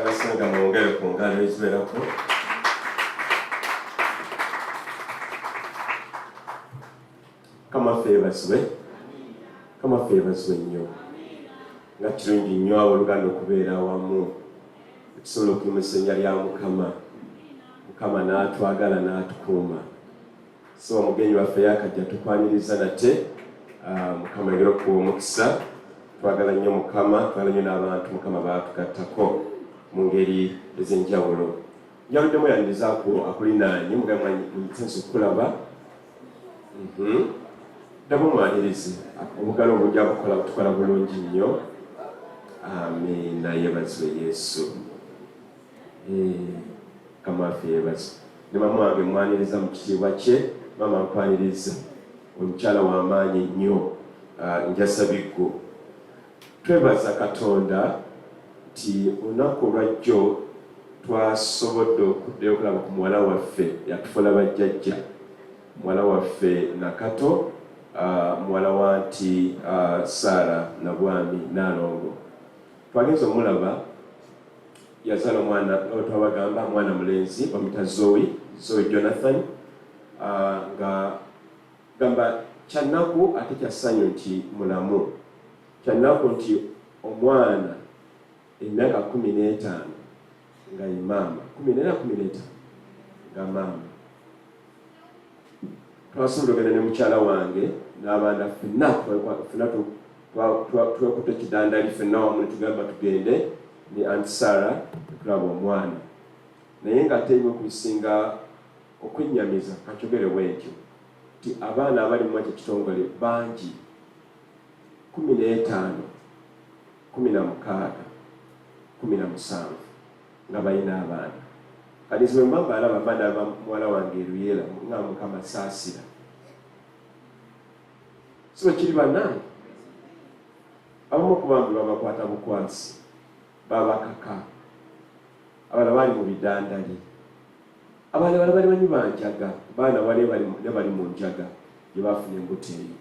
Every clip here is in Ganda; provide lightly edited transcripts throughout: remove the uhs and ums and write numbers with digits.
Njagala senga mwongere ku ngalo eziwerako. Mukama waffe yeebazibwe. Mukama waffe yeebazibwe nnyo. Nga kirungi nnyo abooluganda okubeera awamu tusobola okuyimusa erinnya lya Mukama. Mukama n'atwagala n'atukuuma. So omugenyi waffe yakajja tukwaniriza nate. Ah, Mukama yongere okuwa omukisa. Twagala nnyo Mukama, twagala nnyo n'abantu Mukama baatugattako mu ngeri ez'enjawulo. Njaluddemu yanirizaako akulinaanye mugamba nsense okukulaba. Ddamu mwanirize obugalo obujja bukola butukola bulungi nnyo. Amiina, yeebazibwe Yesu. Mukama waffe yeebazibwe. Ne maama wange mwaniriza mu kitiibwa kye. Maama nkwaniriza, omukyala w'amaanyi nnyo, njasa biggu. Twebaza Katonda nti olunaku olwajjo twasobodde okuddayo okulaba ku muwala waffe yatufuula bajjajja, muwala waffe Nakato, muwala wa nti Sarah Nabwami Nnaalongo. Twagenze omulaba yazaala omwana nga bwe twabagamba, mwana mulenzi bamuyita Zoe, Zoe Jonathan, nga gamba kyannaku ate kya ssanyu nti mulamu. Kyannaku nti omwana emyaka 15 nga ye maama, 14 15 nga maama. Twasobola ogenda ne mukyala wange n'abaana ffenna, ffenna twekutte kidandali ffenna wamu ne tugamba tugende ne Aunt Sarah tulaba omwana. Naye ng'ate ebimu ku bisinga okwennyamiza, kankyogere bwentyo, nti abaana abali mu ekyo ekitongole bangi, 15, 16, 17 nga balina abaana. Kati nze bwe mba mbalaba, mba ndaba muwala wange Eruela, nga Mukama saasira. Si bwe kiri bannange? Abamu ku bambi babakwata bukwasi, babakaka. Abalala bali mu bidandali. Abalala bali banywi ba njaga, baana wali ne bali mu njaga gye baafuna embuto eyo.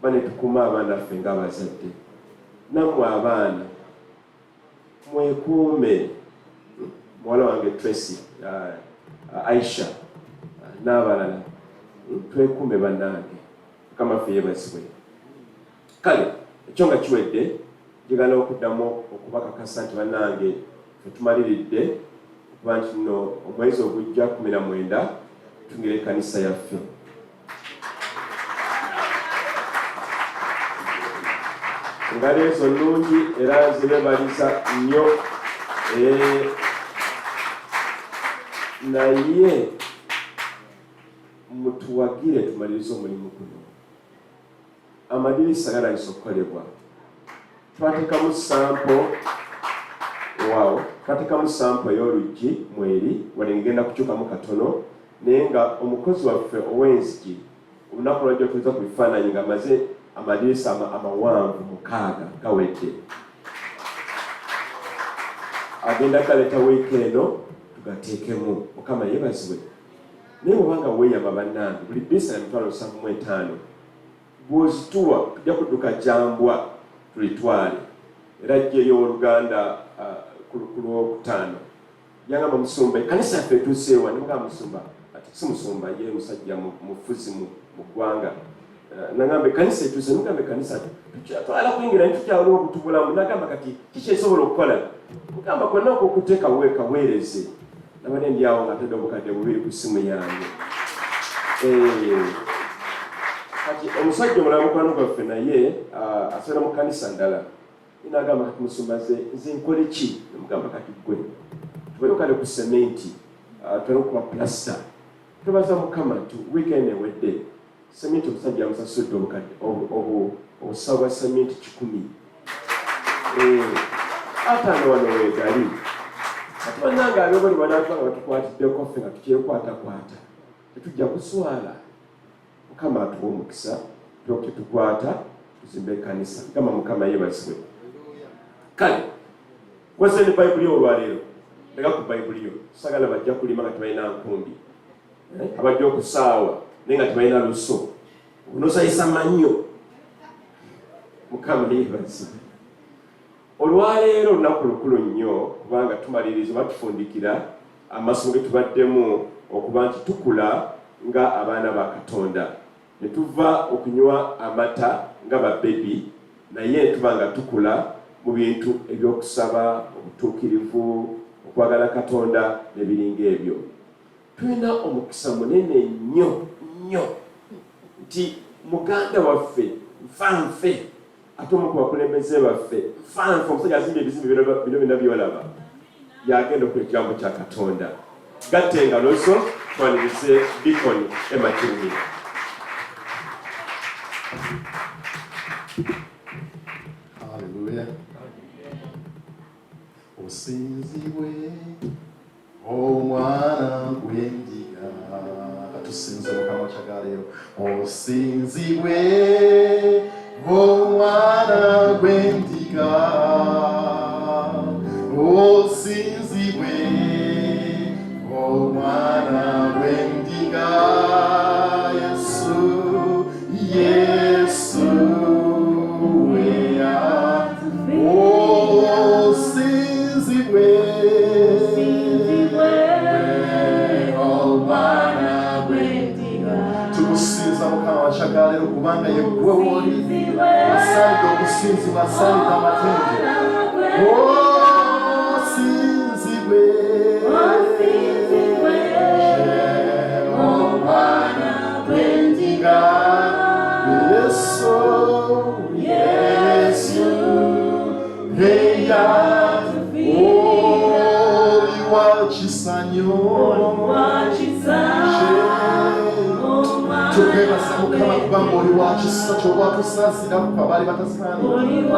Bane tukuume abaana ffe ng'abazadde. Nammwe abaana mwekuume. Muwala wange Tracy, Aisha n'abalala, twekuume bannange. Mukama waffe yeebazibwe. Kale ekyo nga kiwedde, njagala okuddamu okubakakasa nti bannange ffe tumaliridde okuba nti nno omwezi ogujja 19 tuyingira ekkanisa yaffe. Engalo ezo nnungi era nzibebaliza nnyo, naye mutuwagire tumalirize omulimu guno. Amadirisa gatandise okukolebwa, twateekamu sample, waawo twateekamu sample ey'oluggi mweri wadde ng'egenda kukyukamu katono, naye nga omukozi waffe ow'enzigi olunaku lwajjo tuliza ku bifaananyi ng'amaze amadirisa amawanvu 6 gawedde, agenda galeeta wiiki eno tugateekemu. Mukama yeebazibwe. Naye bw'oba nga weeyama bannange, buli ddirisa ya 75,000, bw'ozituwa tujja kudduka jambwa tulitwale. Era ajjeeyo owooluganda ku Lwokutaano yangamba, musumba ekkanisa yaffe etuuse wa? Ne mugamba musumba, ati si musumba, ye musajja mufuzi mu ggwanga. Nangamba ekkanisa etuuse, mugamba ekkanisa twala kuyingira naye tukyaliwo obutubulamu. Nagamba kati kiki esobola okukola? Mugamba konna okwokuteeka kaweereze. Nabadde ndi awo nga ntadde 2000 ku ssimu yange. Kati omusajja omulala mukwano gwaffe naye asobola mu kkanisa ndala, nagamba kati musumba nze nkole ki? Namugamba kati ggwe tubayo kale ku sementi, twale okuba pulasita. Twebaza Mukama nti wiikendi ewedde sementi omusajja yamusasudde obusawo bwa sementi 100. 50 wano weegali. Kati bannange ab'ebweru banaatuba nga batukwatiddeko ffe nga tukyekwatakwata, tetujja kuswala. Mukama atuwe omukisa tulyoke tukwata tuzimbe ekkanisa. Gamba Mukama yeebazibwe. Kale kozesa ne Bayibuli yo olwaleero, ndeka ku Bayibuli yo. Sagala bajja kulima nga tebalina nkumbi, abajja okusaawa naye nga tebalina luso, onosayisa mannyo. Mukama yeebazibwe. Olwa Olwaleero lunaku lukulu nnyo kubanga tumaliriza oba tufundikira amasomo ge tubaddemu okuba nti tukula nga abaana ba Katonda ne tuva okunywa amata nga babebi naye ne tuba nga tukula mu bintu eby'okusaba, obutuukirivu, okwagala Katonda n'ebiringa ebyo. Tulina omukisa munene nnyo nnyo nti muganda waffe nfanfe ate omu ku bakulembeze baffe nfanfe omusajja azimba ebizimbe bino byonna byolaba yagenda okuwa ekigambo kya Katonda. Gatta engalo zo twanirize Dikoni Emma Kirumira. Haleluya. Osinzibwe omwana gw'endiga. Katusinze Mukama kyagaleero. Osinzibwe omwana gw'endiga. Osinzibwe omwana gw'endiga. Yesu, Yesu, weya. Osinzibwe omwana gw'endiga. Tukusinza Mukama wakyagaleero kubanga ye ggwe woli asaanidde okusinzibwa, asaanidde amatendo. Osinzibwe omwana gw'endiga. Yesu, Yesu, eya oli wa kisa nnyo. Tukwebaza Mukama kubanga oli wa kisa kyo, watusaasira ffe abaali batasaanidde.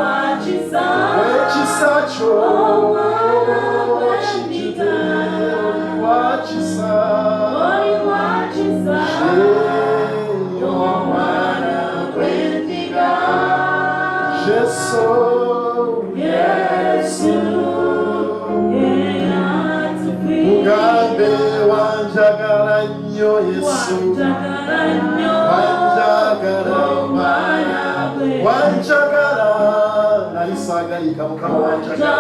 Ekisa kyo kijjudde, oli wa kisa. Omwana gw'endiga. Yesu, Yesu, mugambe wanjagala nnyo Yesu, wanjagala, wanjagala, nali saagalika Mukama wanjagala.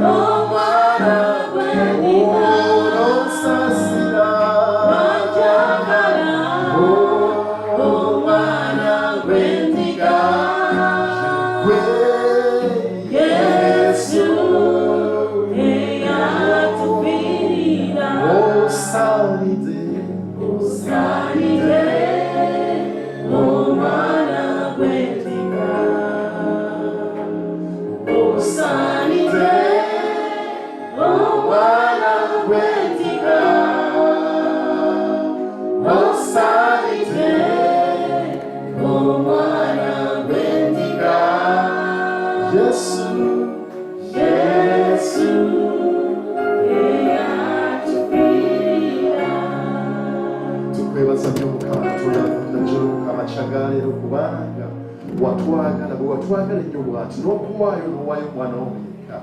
Omwana ononsasira, omwana gw'endiga, gwe Yesu, osaanidde, osaanidde omwana gw'endiga, osaanidde omwana gw'endiga, osaanidde omwana gw'endiga. Yesu, Yesu, tukwebaza nnyo Mukama Katonda najuluka amakya ga leero kubanga watwagala bwe watwagala ennyo bw'ati n'okuwaayo n'owaayo omwana wo yekka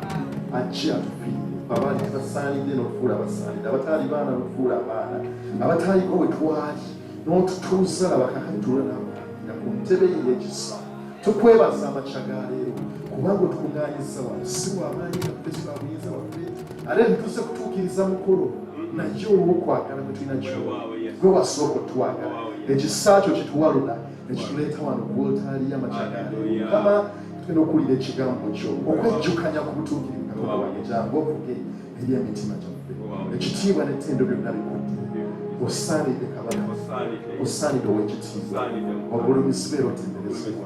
ajje atufiire abaali tebasaanidde n'otufuula abasaanidde, abataali baana n'otufuula abaana, abataaliko we twali n'otutuuza laba kakati tuula n'abalangira ku ntebe ye ey'ekisa. Tukwebaza amakya ga leero kubanga otukuŋŋaanyizza wano si lw'amaanyi gaffe, si lwa buyinza bwaffe, ate ntituze kutuukiriza mukolo, naye olw'okwagala kwe tulina gy'oli. Gwe wasooka otwagala, ekisa kyo kituwalula ekituleeta wano ku wolutaali y'amakya ga leero. Mukama, tugenda okuwulira ekigambo kyo okwejjukanya ku butuukirivu. Katonda wange, jangu ovuge eri emitima gyaffe. Ekitiibwa n'ettendo byonna bikuddire. Osaanidde Kabaka, osaanidde ow'ekitiibwa, ogulumizibwa era otenderezebwa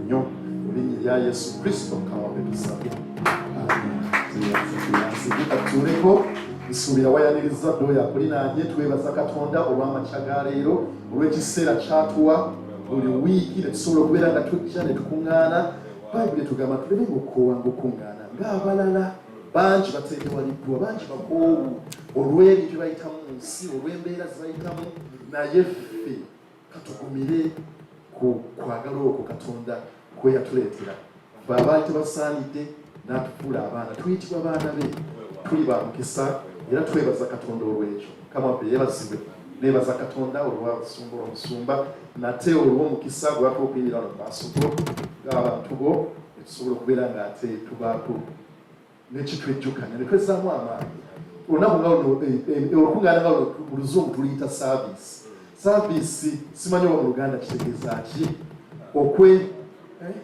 nnyo mu linnya erya Yesu Kristo Mukama waffe tusabye. Katuuleko. Nsuubira wayaniriza dda oyo akulinaanye. Twebaza Katonda olw'amakya ga leero, olw'ekiseera kyatuwa buli wiiki ne tusobola okubeera nga tujja ne tukuŋŋaana. Bayibuli etugamba tuleme ng'okukoowa ng'okuŋŋaana ng'abalala. Bangi batendewaliddwa, bangi bakoowu olw'ebintu bye bayitamu mu nsi, olw'embeera ze bayitamu, naye ffe katugumire ku kwagala okwo Katonda kwe yatuleetera. Ffe abaali tebasaanidde n'atufuula abaana, tuyitibwa baana be, tuli ba mukisa era twebaza Katonda olw'ekyo. Mukama waffe yeebazibwe. Neebaza Katonda olw'abasumba, olw'omusumba, nate olw'omukisa gw'atuwa okuyimirira wano mu maaso go ng'abantu bo. Tusobola okubeera nga ate tubaako nekitwejjukanya ne twezzaamu amaanyi. Olunaku nga luno, olukuŋŋaana nga luno mu Luzungu tuluyita service. Service simanyi oba mu Luganda kitegeeza ki? Okwe eh?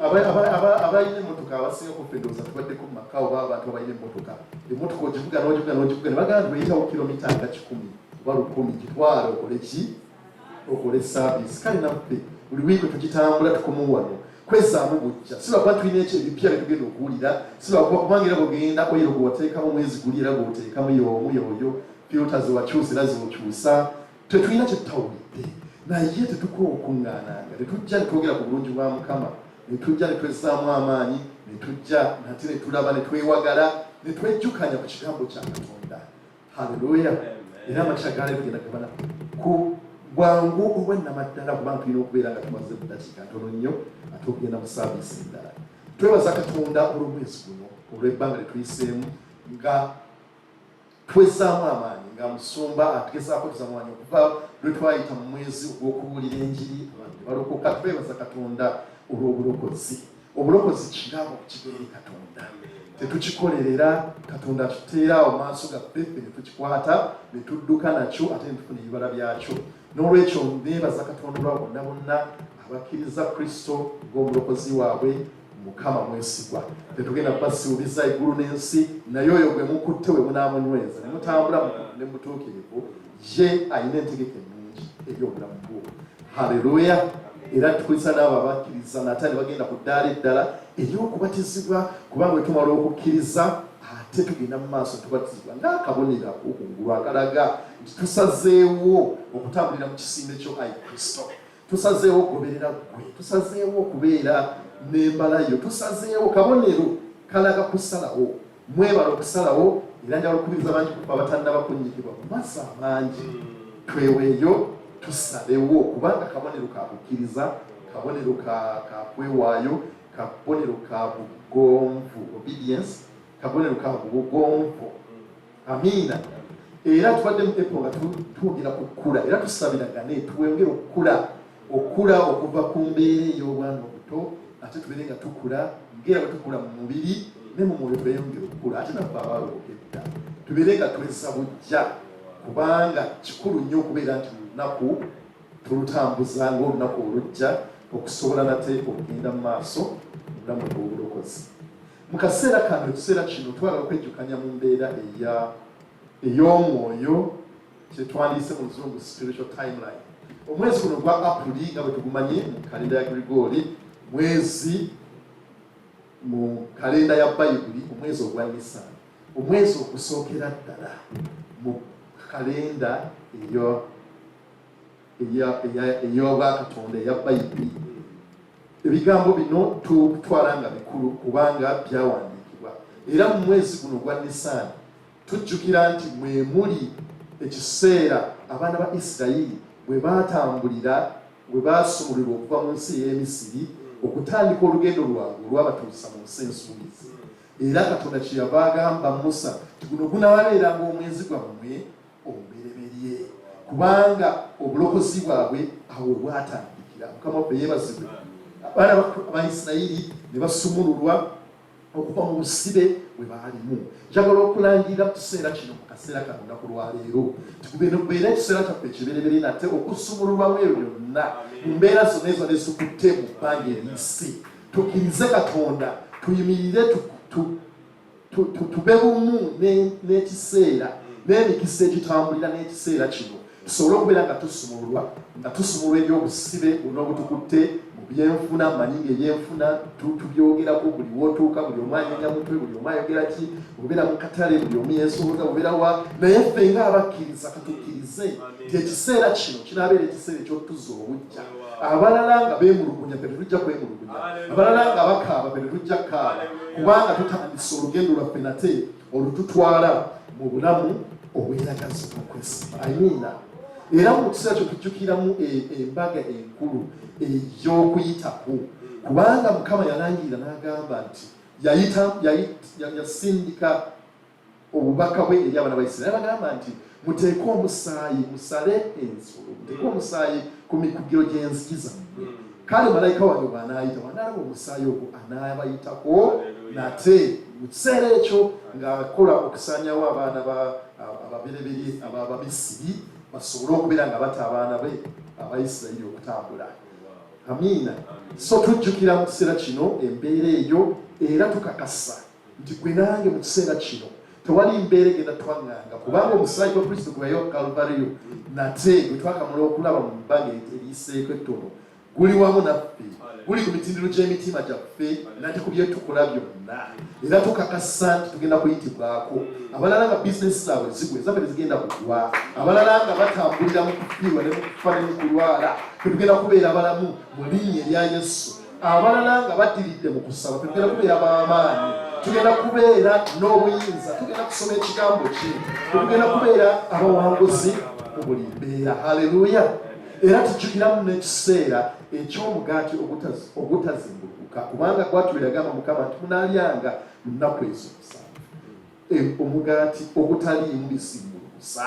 Abalina emmotoka abasinga ku ffe ndowooza tubaddeko mu maka oba abantu abalina emmotoka. Emmotoka ogivuga n'ogivuga n'ogivuga ne bagamba nti weyitawo kilomita nga 100 oba 1000, gitwale okole ki? Okole service. Kale naffe buli wiiki tugitambula tukomawo wano kwezzaamu bujja, si lwakuba tulina ekyo ebipya byetugenda okuwulira, si lwakuba kubanga era bwogenda oyiro gwewateekamu omwezi guli era gweoteekamu y'omu y'oyo, filter zewakyusa era zokyusa, tetulina kyetutawulidde. Naye tetukowa okuŋŋaananga, tetujja netwogera ku bulungi bwa Mukama, netujja netwezzaamu amaanyi, netujja nate netulaba netwewagala netwejjukanya ku kigambo kya Katonda. Haleluya! Era amakya gaali tugenda gabana ku bwangu obwannamaddala, kubanga tulina okubeera nga tumaze mu dakiika ntono nnyo ate okugenda mu saaviisi endala. Twebaza Katonda olw'omwezi guno, olw'ebbanga lye tuyiseemu nga twezzaamu amaanyi, nga musumba atugezaako tuzaamu amaanyi okuva lwe twayita mu mwezi ogw'okubuulira enjiri, abantu ne balokoka. Twebaza Katonda olw'obulokozi. Obulokozi kirabo kiva eri Katonda, tetukikolerera. Katonda atuteera awo maaso gaffe, ffe ne tukikwata ne tudduka nakyo ate ne tufuna ebibala byakyo. N'olwekyo neebaza Katonda olwa bonna bonna abakkiriza Kristo ng'omulokozi waabwe. Mukama mwesigwa, tetugenda kubasuubiza eggulu n'ensi, naye oyo gwe mukutte we munaamunyweza ne mutambula ne mutuukirivu, ye alina entegeka ennungi eri obulamu bwo. Haleluya! Era tukulisa n'abo abakkiriza nate ne bagenda ku ddaala eddala ery'okubatizibwa, kubanga bwe tumala okukkiriza ate tugenda mu maaso tubatizibwa ng'akabonero ak'okungulu akalaga nti tusazeewo okutambulira mu kisinde kyo, ayi Kristo. Tusazeewo okugoberera ggwe, tusazeewo okubeera n'embala yo, tusazeewo. Kabonero kalaga kusalawo. Mwebala okusalawo, era njagala okukubiriza bangi kufa abatannaba kunnyikibwa mu mazzi amangi, tweweeyo tusalewo, kubanga kabonero ka kukkiriza, kabonero ka kwewaayo, kabonero ka bugonvu, obedience, kabonero ka bugonvu. Amiina. Era tubadde mu April nga twogera ku kkula, era tusabiragane twongere okukula, okukula okuva ku mbeera ey'obwana obuto, ate tubeere nga tukula ng'era bwe tukula mu mubiri ne mu mwoyo, tweyongere okukula. Ate naffe abaalokoka edda tubeere nga twezza bujja, kubanga kikulu nnyo okubeera nti olunaku tulutambuza ng'olunaku olujja okusobola nate okugenda mu maaso mu bulamu obw'obulokozi. Mu kaseera kano, ekiseera kino, twagala okwejjukanya mu mbeera eya ey'omwoyo, kyetwandiise mu Luzungu spiritual timeline. Omwezi guno gwa Apuli nga bwe tugumanyi mu kalenda ya Grigori, mwezi mu kalenda ya Bayibuli omwezi ogwa Nisan, omwezi ogusookera ddala mu kalenda eyo ey'obwakatonda eya Bayibuli. Ebigambo bino tutwala nga bikulu kubanga byawandiikibwa. Era mu mwezi guno ogwa Nisaani tujjukira nti mwe muli ekiseera abaana ba Isirayiri bwe baatambulira, bwe baasumululwa okuva mu nsi ey'e Misiri okutandika olugendo lwabwe olwabatuusa mu nsi ensuubize. Era Katonda kyeyava agamba Musa nti guno gunaabeeranga omwezi gwammwe omubereberye, kubanga obulokozi bwabwe awo bwatandikira. Mukama waffe yeebazibwe. Abaana ba Isirayiri ne basumululwa okuva mu busibe bwe baalimu. Njagala okulangirira mu kiseera kino, mu kaseera kano, olunaku lwa leero, tikubeera ekiseera kyaffe ekibereberye nate okusumululwamu ebyo byonna mu mbeera zonna ezo nezitukutte mu bbanga eriyise. Tukkirize Katonda, tuyimirire, tube bumu n'ekiseera n'emikisa egitambulira n'ekiseera kino, tusobole okubeera nga tusumululwa, nga tusumulwa eri obusibe buno obutukutte mu byenfuna. Manyi ngaebyenfuna tubyogerako buli wootuuka, buli omu anyenya mutwe, buli omu ayogera ki, obeera mu katale buli omu yeesooza, bubeera wa. Naye ffe ng'abakkiriza katukkirize nti ekiseera kino kinaabeera ekiseera eky'okutuzza obujja. Abalala nga beemulugunya, ffe tetujja kwemulugunya. Abalala nga bakaaba, ffe tetujja kukaaba, kubanga tutandise olugendo lwaffe nate olututwala mu bulamu obweragazi okwesiima. Amiina. Era mu kiseera kyo tujjukiramu embaga enkulu ey'Okuyitako, kubanga Mukama yalangirira n'agamba nti yasindika obubaka bwe eri abaana ba Isirayiri, bagamba nti muteeke omusaayi, musale ensolo, muteeke omusaayi ku mikugiro gy'enzigi zammwe. Kale malayika wange bw'anaayita, bw'anaalaba omusaayi ogwo, anaabayitako nate. Mu kiseera ekyo ng'akola okusaanyawo abaana ba ababereberye ab'Abamisiri, basobole okubeera nga bata abaana be Abayisirayiri okutambula. Amiina. So tujjukira mu kiseera kino embeera eyo, era tukakasa nti gwe nange mu kiseera kino tewali mbeera egenda twaŋŋanga, kubanga omusaayi gwa Kristo gwe yayiwa ku Kaluvariyo nate gwe twakamula okulaba mu bbanga eriyiseeko ettono guli wamu naffe, guli ku mitindiro gy'emitima gyaffe nate ku byetukola byonna, era tukakasa nti tugenda kuyitibwako. Abalala nga bizinesi zaabwe zigwa, ezaffe tezigenda kugwa. Abalala nga batambulira mu kufiirwa ne mu kufa ne mu kulwala, tetugenda kubeera balamu mu linnya erya Yesu. Abalala nga baddiridde mu kusaba, tugenda kubeera b'amaanyi, tugenda kubeera n'obuyinza, tugenda kusoma ekigambo kye, tugenda kubeera abawanguzi mu buli mbeera. Haleluya! Era tujjukiramu n'ekiseera eky'omugaati ogutazimbulukuka, kubanga gwatyo yagamba Mukama nti munaalyanga mu nnaku ezo musanvu omugaati ogutaliimu bizimbulukusa.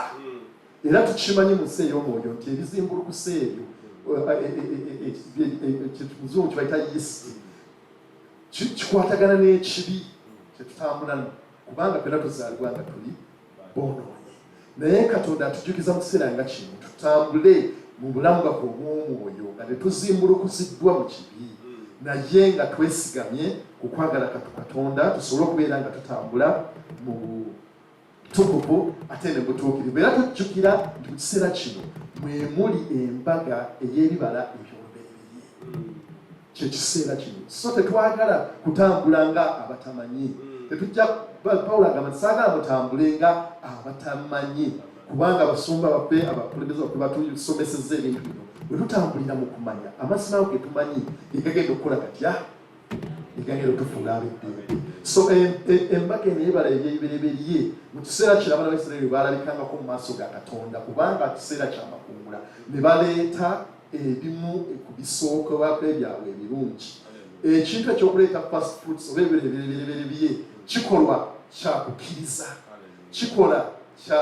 Era tukimanyi mu nsi ey'omwoyo nti ebizimbulukusa ebyo, muzungu kibayita yeast, kikwatagana n'ekibi kyetutambulamu, kubanga ffena tuzaalibwa nga tuli boonoonyi. Naye Katonda atujjukiza mu kiseera nga kino tutambule mu bulamu bwaffe obw'omwoyo nga tetuzimbulukusiddwa mu kibi, naye nga twesigamye ku kwagala Katonda, tusobole okubeera nga tutambula mu butukuvu ate ne butuukirivu. Era tujjukira nti mu kiseera kino mwe muli embaga ey'ebibala eby'olubereberye, kye kiseera kino. So tetwagala kutambula nga abatamanyi. Tetujja, Pawulo agamba nti saagala mutambule nga abatamanyi, kubanga abasumba baffe, abakulembeze baffe batusomesezza ebintu bino. Bwe tutambulira mu kumanya amazima ago ge tumanyi, gegagenda okukola gatya? Egagenda otufuula ab'eddembe. So embaga eno ey'ebibala eby'ebibereberye, mu kiseera kino abaana ba Isirayiri baalabikangako mu maaso ga Katonda, kubanga kiseera kya makungula, ne baleeta ebimu ku bisookebwako ebyabwe ebirungi. Ekintu ekyokuleeta first fruits oba ebibala ebibereberye kikolwa kya kukkiriza, kikola kya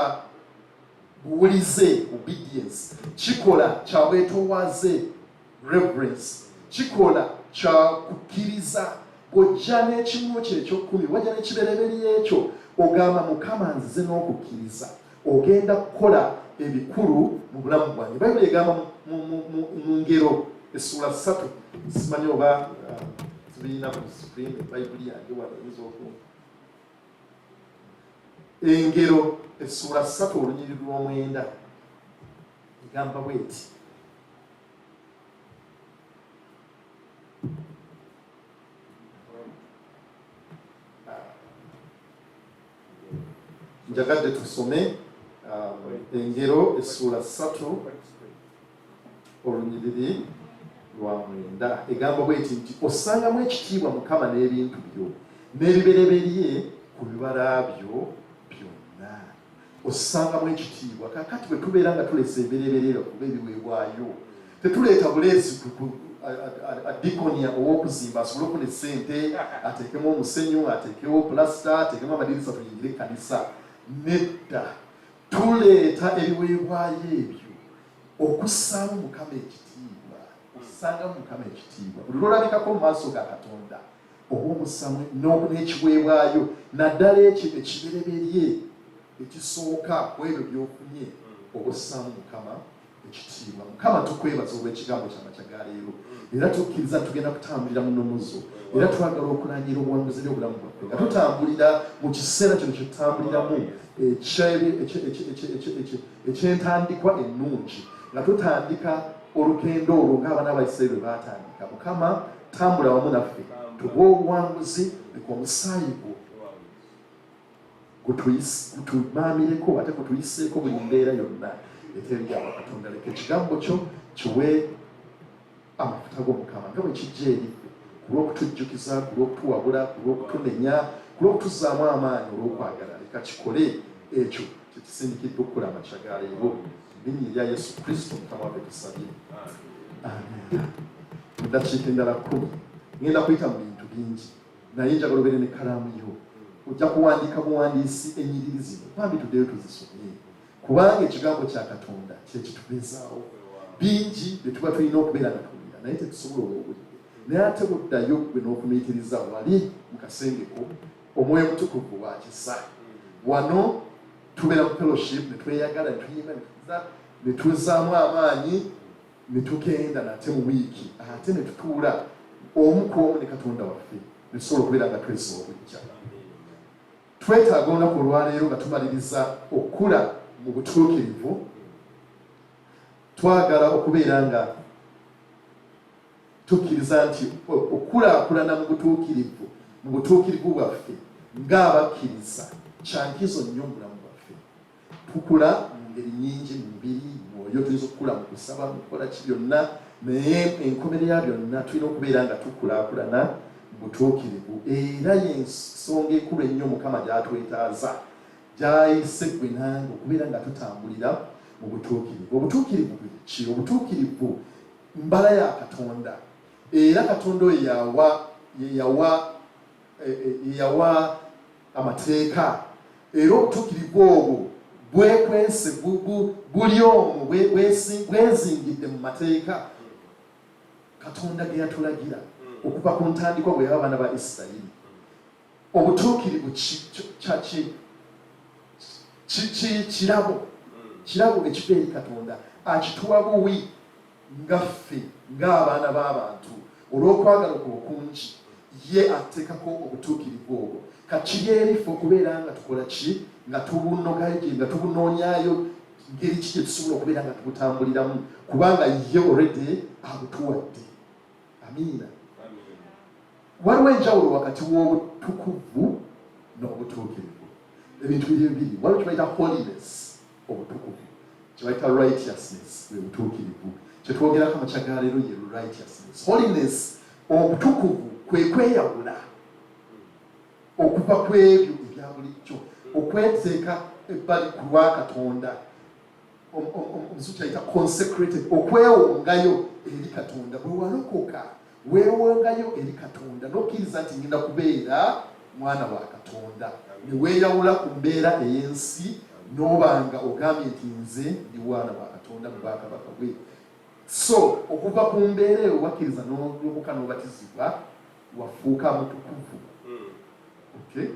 buwulize, obedience, kikola kya bwetoowaze, reverence, kikola kya kukkiriza. Bw'ojja n'ekimu kyo ekyokkumi, wajja n'ekibereberye ekyo, ogamba Mukama nzize n'okukkiriza, ogenda kukola ebikulu mu bulamu bwange. Bayibuli egamba mu Ngero essuula 3, simanyi oba tubirina ku screen, Bayibuli yange wano eyinza oku Engero essuula 3 olunyiriri lw'omwenda egamba bweti. Njagadde tusome Engero essuula 3 olunyiriri lwa 9, egamba bweti nti ossangamu ekitiibwa Mukama n'ebintu byo, n'ebibereberye ku bibala byo byonna. Ossangamu ekitiibwa. Kakati bwe tubeera nga tulesa ebibereberye kuba ebiweebwayo, tetuleeta buleesi adikonia ow'okuzimba asobole okufuna essente, ateekemu omusenyu, ateekewo pulasita, ateekemu amadirisa tuyingire ekkanisa. Nedda, tuleeta ebiweebwayo ebyo okussaamu Mukama ekitiibwa. Ossangamu Mukama ekitiibwa buli lwolabikako mu maaso ga Katonda, oba omussamu n'ekiweebwayo, naddala ekyo ekibereberye ekisooka ku ebyo by'ofunye, oba ossaamu Mukama ekitiibwa. Mukama, tukwebaza olw'ekigambo ky'amakya ga leero, era tukkiriza tugenda kutambulira mu nnono zo, era twagala okulangira obuwanguzi eri obulamu bwaffe nga tutambulira mu kiseera kino kye tutambuliramu eky'entandikwa ennungi, nga tutandika olugendo olwo ng'abaana ba Isirayiri bwe baatandika. Mukama, tambula wamu naffe, tuwe obuwanguzi, leka omusaayi gwo gutumaamireko ate gutuyiseeko buli mbeera yonna eteri yawa. Katonda, leka ekigambo kyo kiwe amafuta g'Omukama nga bwe kijja eri ffe ku lw'okutujjukiza, ku lw'okutuwabula, ku lw'okutunenya, ku lw'okutuzzaamu amaanyi olw'okwagala. Leka kikole ekyo kye kisindikiddwa okukola amakya ga leero. Linnya erya Yesu Kristo Mukama waffe tusabye, amen. Mu ddakiika endala 10 ngenda kuyita mu bintu bingi, naye njagala obeere n'ekkalaamu yo, ojja kuwandiika buwandiisi ennyiriri zino. Bambi tuddeyo tuzisome, kubanga ekigambo kya Katonda kye kitubeezaawo. Bingi bye tuba tulina okubeera nga tuwulira, Naye tetusobola olw'obudde. Naye ate buddayo ggwe n'ofumiitiriza wali mu kasenge ko, Omwoyo Omutukuvu wa kisa. Wano tubeera mu fellowship ne tweyagala, ne tuyimba, ne tukuza, ne tuzzaamu amaanyi, ne tugenda nate mu wiiki ate ne tutuula omu ku omu ne Katonda waffe ne tusobola okubeera nga twezza obuggya. Twetaaga olunaku olwaleero nga tumaliriza okukula mu butuukirivu. Twagala okubeera nga tukkiriza nti okukulaakulana mu butuukirivu, mu butuukirivu bwaffe ng'abakkiriza, kya nkizo nnyo mu bulamu bwaffe. Tukula mu ngeri nnyingi, mu mubiri, mwoyo, tuyinza okukula mu kusaba, mu kukola ki byonna, naye enkomerero ya byonna tulina okubeera nga tukulaakulana mu butuukirivu, era y'ensonga enkulu ennyo Mukama gy'atwetaaza, gy'ayise ggwe nange okubeera nga tutambulira mu butuukirivu. Obutuukirivu bwe ki? Obutuukirivu mbala ya Katonda, era Katonda oyo yawa yeyawa yeyawa amateeka, era obutuukirivu obwo bwekwese, buli omwo bwezingidde mu mateeka Katonda ge yatulagira okuva ku ntandikwa bwe yaba abaana ba Isirayiri. Obutuukirivu kirabo, kirabo ekiva eri Katonda, akituwa buwi nga ffe ng'abaana b'abantu olw'okwagala kwe okungi. Ye ateekako obutuukirivu obwo. Kakiri eri ffe okubeera nga tukola ki, nga tubunogayo, nga tubunoonyaayo ngeri ki gye tusobola okubeera nga tubutambuliramu, kubanga ye already abutuwadde. Amiina. Waliwo enjawulo wakati w'obutukuvu n'obutuukirivu. Ebintu biri bibiri. Waliwo kye bayita holiness, obutukuvu, kye bayita righteousness, bwe butuukirivu. Kye twogerako amakya ga leero ye righteousness. Holiness, obutukuvu, kwe kweyawula okuva ku ebyo ebya bulijjo, okweteeka ebbali ku lwa Katonda. Omusu kyayita consecrated, okwewongayo eri Katonda. Bwe walokoka weewongayo eri Katonda n'okkiriza nti ngenda kubeera mwana wa Katonda, ne weeyawula ku mbeera ey'ensi n'oba nga ogambye nti nze ndi mwana wa Katonda mu bwakabaka bwe. So okuva ku mbeera eyo wakkiriza n'olokoka n'obatizibwa, wafuuka mutukuvu. Okay?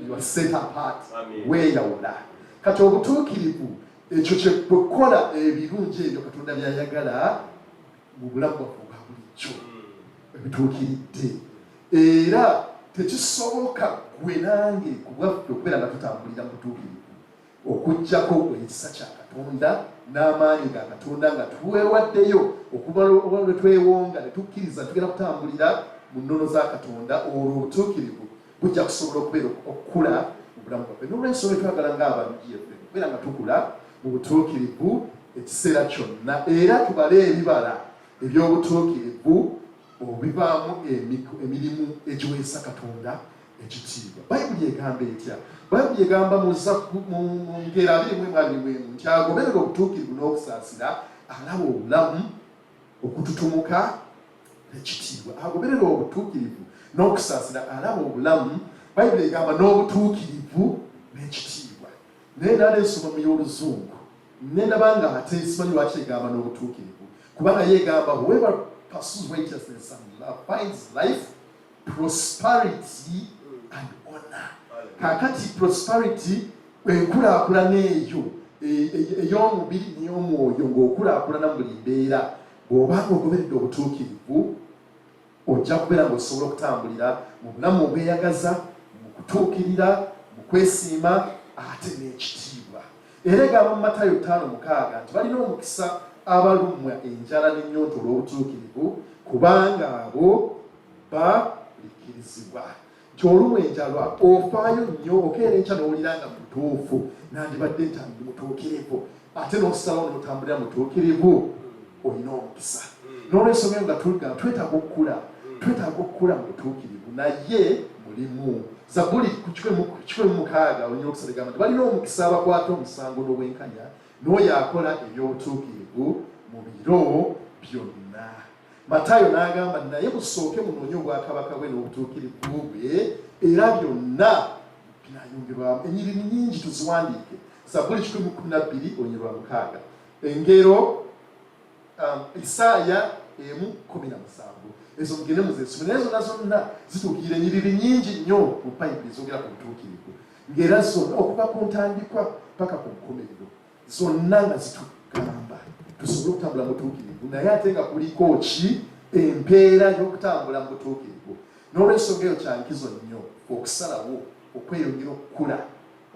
You are set apart. Weeyawula. Kati obutuukirivu ekyo kye kukola ebirungi ebyo Katonda by'ayagala mu bulamu bwaffe obwa bulijjo ebituukiridde. Era tekisoboka ggwe nange ku bwaffe okubeera nga tutambulira mu butuukirivu okuggyako ekisa kya Katonda n'amaanyi ga Katonda nga twewaddeyo okuva lwe twewonga ne tukkiriza tugenda kutambulira mu nnono za Katonda, olwo obutuukirivu bujja kusobola okubeera okukula mu bulamu bwaffe. N'olwensonga twagala ng'abantu GFM okubeera nga tukula mu butuukirivu ekiseera kyonna, era tubale ebibala eby'obutuukirivu obivaamu emirimu egiweesa Katonda ekitiibwa. Bayibuli egamba etya? Bayibuli egamba mu Ngero 21 nti agoberera obutuukirivu n'okusaasira alaba obulamu, okututumuka ekitiibwa. Agoberera obutuukirivu n'okusaasira alaba obulamu, Bayibuli egamba n'obutuukirivu n'ekitiibwa. Naye naala ensoma mu y'Oluzungu nendaba nga ate simanyi lwaki egamba n'obutuukirivu, kubanga ye egamba whoever pursues righteousness and love finds life, prosperity and honor. Kaakati prosperity enkulaakulana eyo ey'omubiri n'ey'omwoyo, ng'okulaakulana mu buli mbeera, bw'oba ng'ogoberedde obutuukirivu ojja kubeera ng'osobola okutambulira mu bulamu obweyagaza, mu kutuukirira, mu kwesiima ate n'ekitiibwa. Era egamba mu Matayo 5:6 nti balina omukisa abalumwa enjala n'ennyonta olw'obutuukirivu, kubanga abo balikkirizibwa. Nti olumwa enjala ofaayo nnyo, okeera enkya n'owulira nga mutuufu, nandibadde nti ndi mutuukirivu, ate n'osalawo n'otambulira mutuukirivu, olina omukisa. N'olwensonga eyo nga tugamba twetaaga okukula, twetaaga okukula mu butuukirivu, naye mulimu. Zabbuli ku 106 olunyiriri egamba nti balina omukisa abakwata omusango n'obwenkanya, n'oyo akola eby'obutuukirivu mu biro byonna. Matayo n'agamba, naye musooke munoonye obwakabaka bwe n'obutuukirivu bwe, era byonna binaayongerwamu. Ennyiriri nnyingi tuziwandiike. Zabbuli 112 olunyiriri lwa 6. Engero, Isaaya 1:17. Ezo mugende muzesome, naye zonna zonna zituukirira. Enyiriri nyingi nnyo mu Bayibuli ezogera ku butuukirivu, ng'era zonna okuva ku ntandikwa paka ku nkomerero zonna nga zitugamba tusobole okutambula mu butuukirivu, naye ate nga kuliko ki? Empeera y'okutambula mu butuukirivu. N'olwensonga eyo kyankizo nnyo okusalawo okweyongera okukula,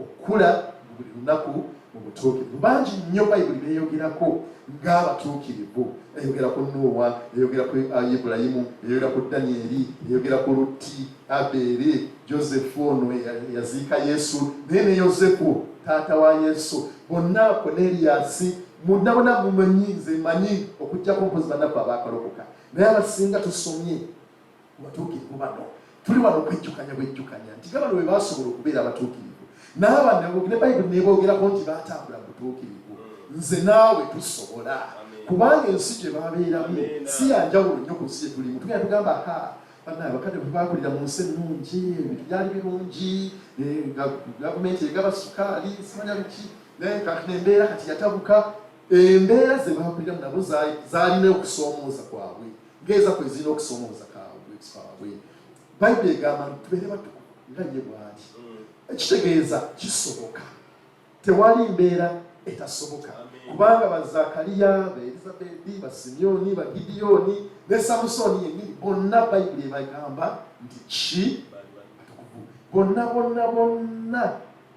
okukula buli lunaku mu butuukirivu. Bangi nnyo Bayibuli beeyogerako ng'abatuukirivu. Eyogera ku Nuuwa, eyogera ku Ibulayimu, eyogera ku Danyeri, eyogera ku Lutti, Abeeri, Josefu ono eyaziika Yesu, naye ne Yosefu taata wa Yesu, bonna, Koneriyasi, munabona mumanyi, nze manyi okuggyako mpozi bannaffe abaakalokoka, naye abasinga tusomye ku batuukirivu bano. Tuli wano okwejjukanya bwejjukanya nti nga bano bwe baasobola okubeera abatuukirivu, n'abano ne Bayibuli n'eboogerako nti baatambula mu butuukirivu, nze naawe tusobola, kubanga ensi gye babeeramu si ya njawulo nnyo ku nsi gye tulimu. Tugenda tugamba, ha, bannaye abakadde bwe baakulira mu nsi ennungi, ebintu byali birungi, gavumenti egaba sukaali, simanya biki, naye kati embeera kati yatabuka. Embeera ze baakuliramu nabo zaalina okusoomooza kwabwe ng'eza kwe zirina okusoomooza kwabwe. Bayibuli egamba nti tubeere batukuvu nga ye bw'ali. Ekitegeeza kisoboka, tewali mbeera etasoboka, kubanga ba Zakariya, ba Elizabeti, ba Simyoni, ba Gidiyoni ne Samusooni yennyini, bonna Bayibuli ebagamba nti ki? Batukuvu. Bonna bonna bonna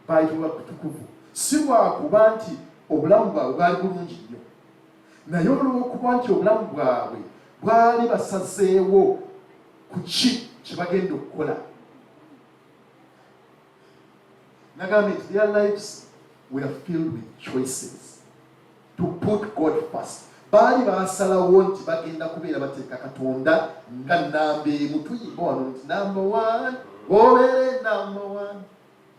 baayitibwa batukuvu, si lwakuba nti obulamu bwabwe bwali bulungi nnyo, naye olw'okuba nti obulamu bwabwe bwali basazeewo ku ki kye bagenda okukola. Nagambye nti their lives were filled with choices to put God first. Baali basalawo nti bagenda kubeera bateeka Katonda nga namba emu. Tuyimba wano nti number one, obeere number one,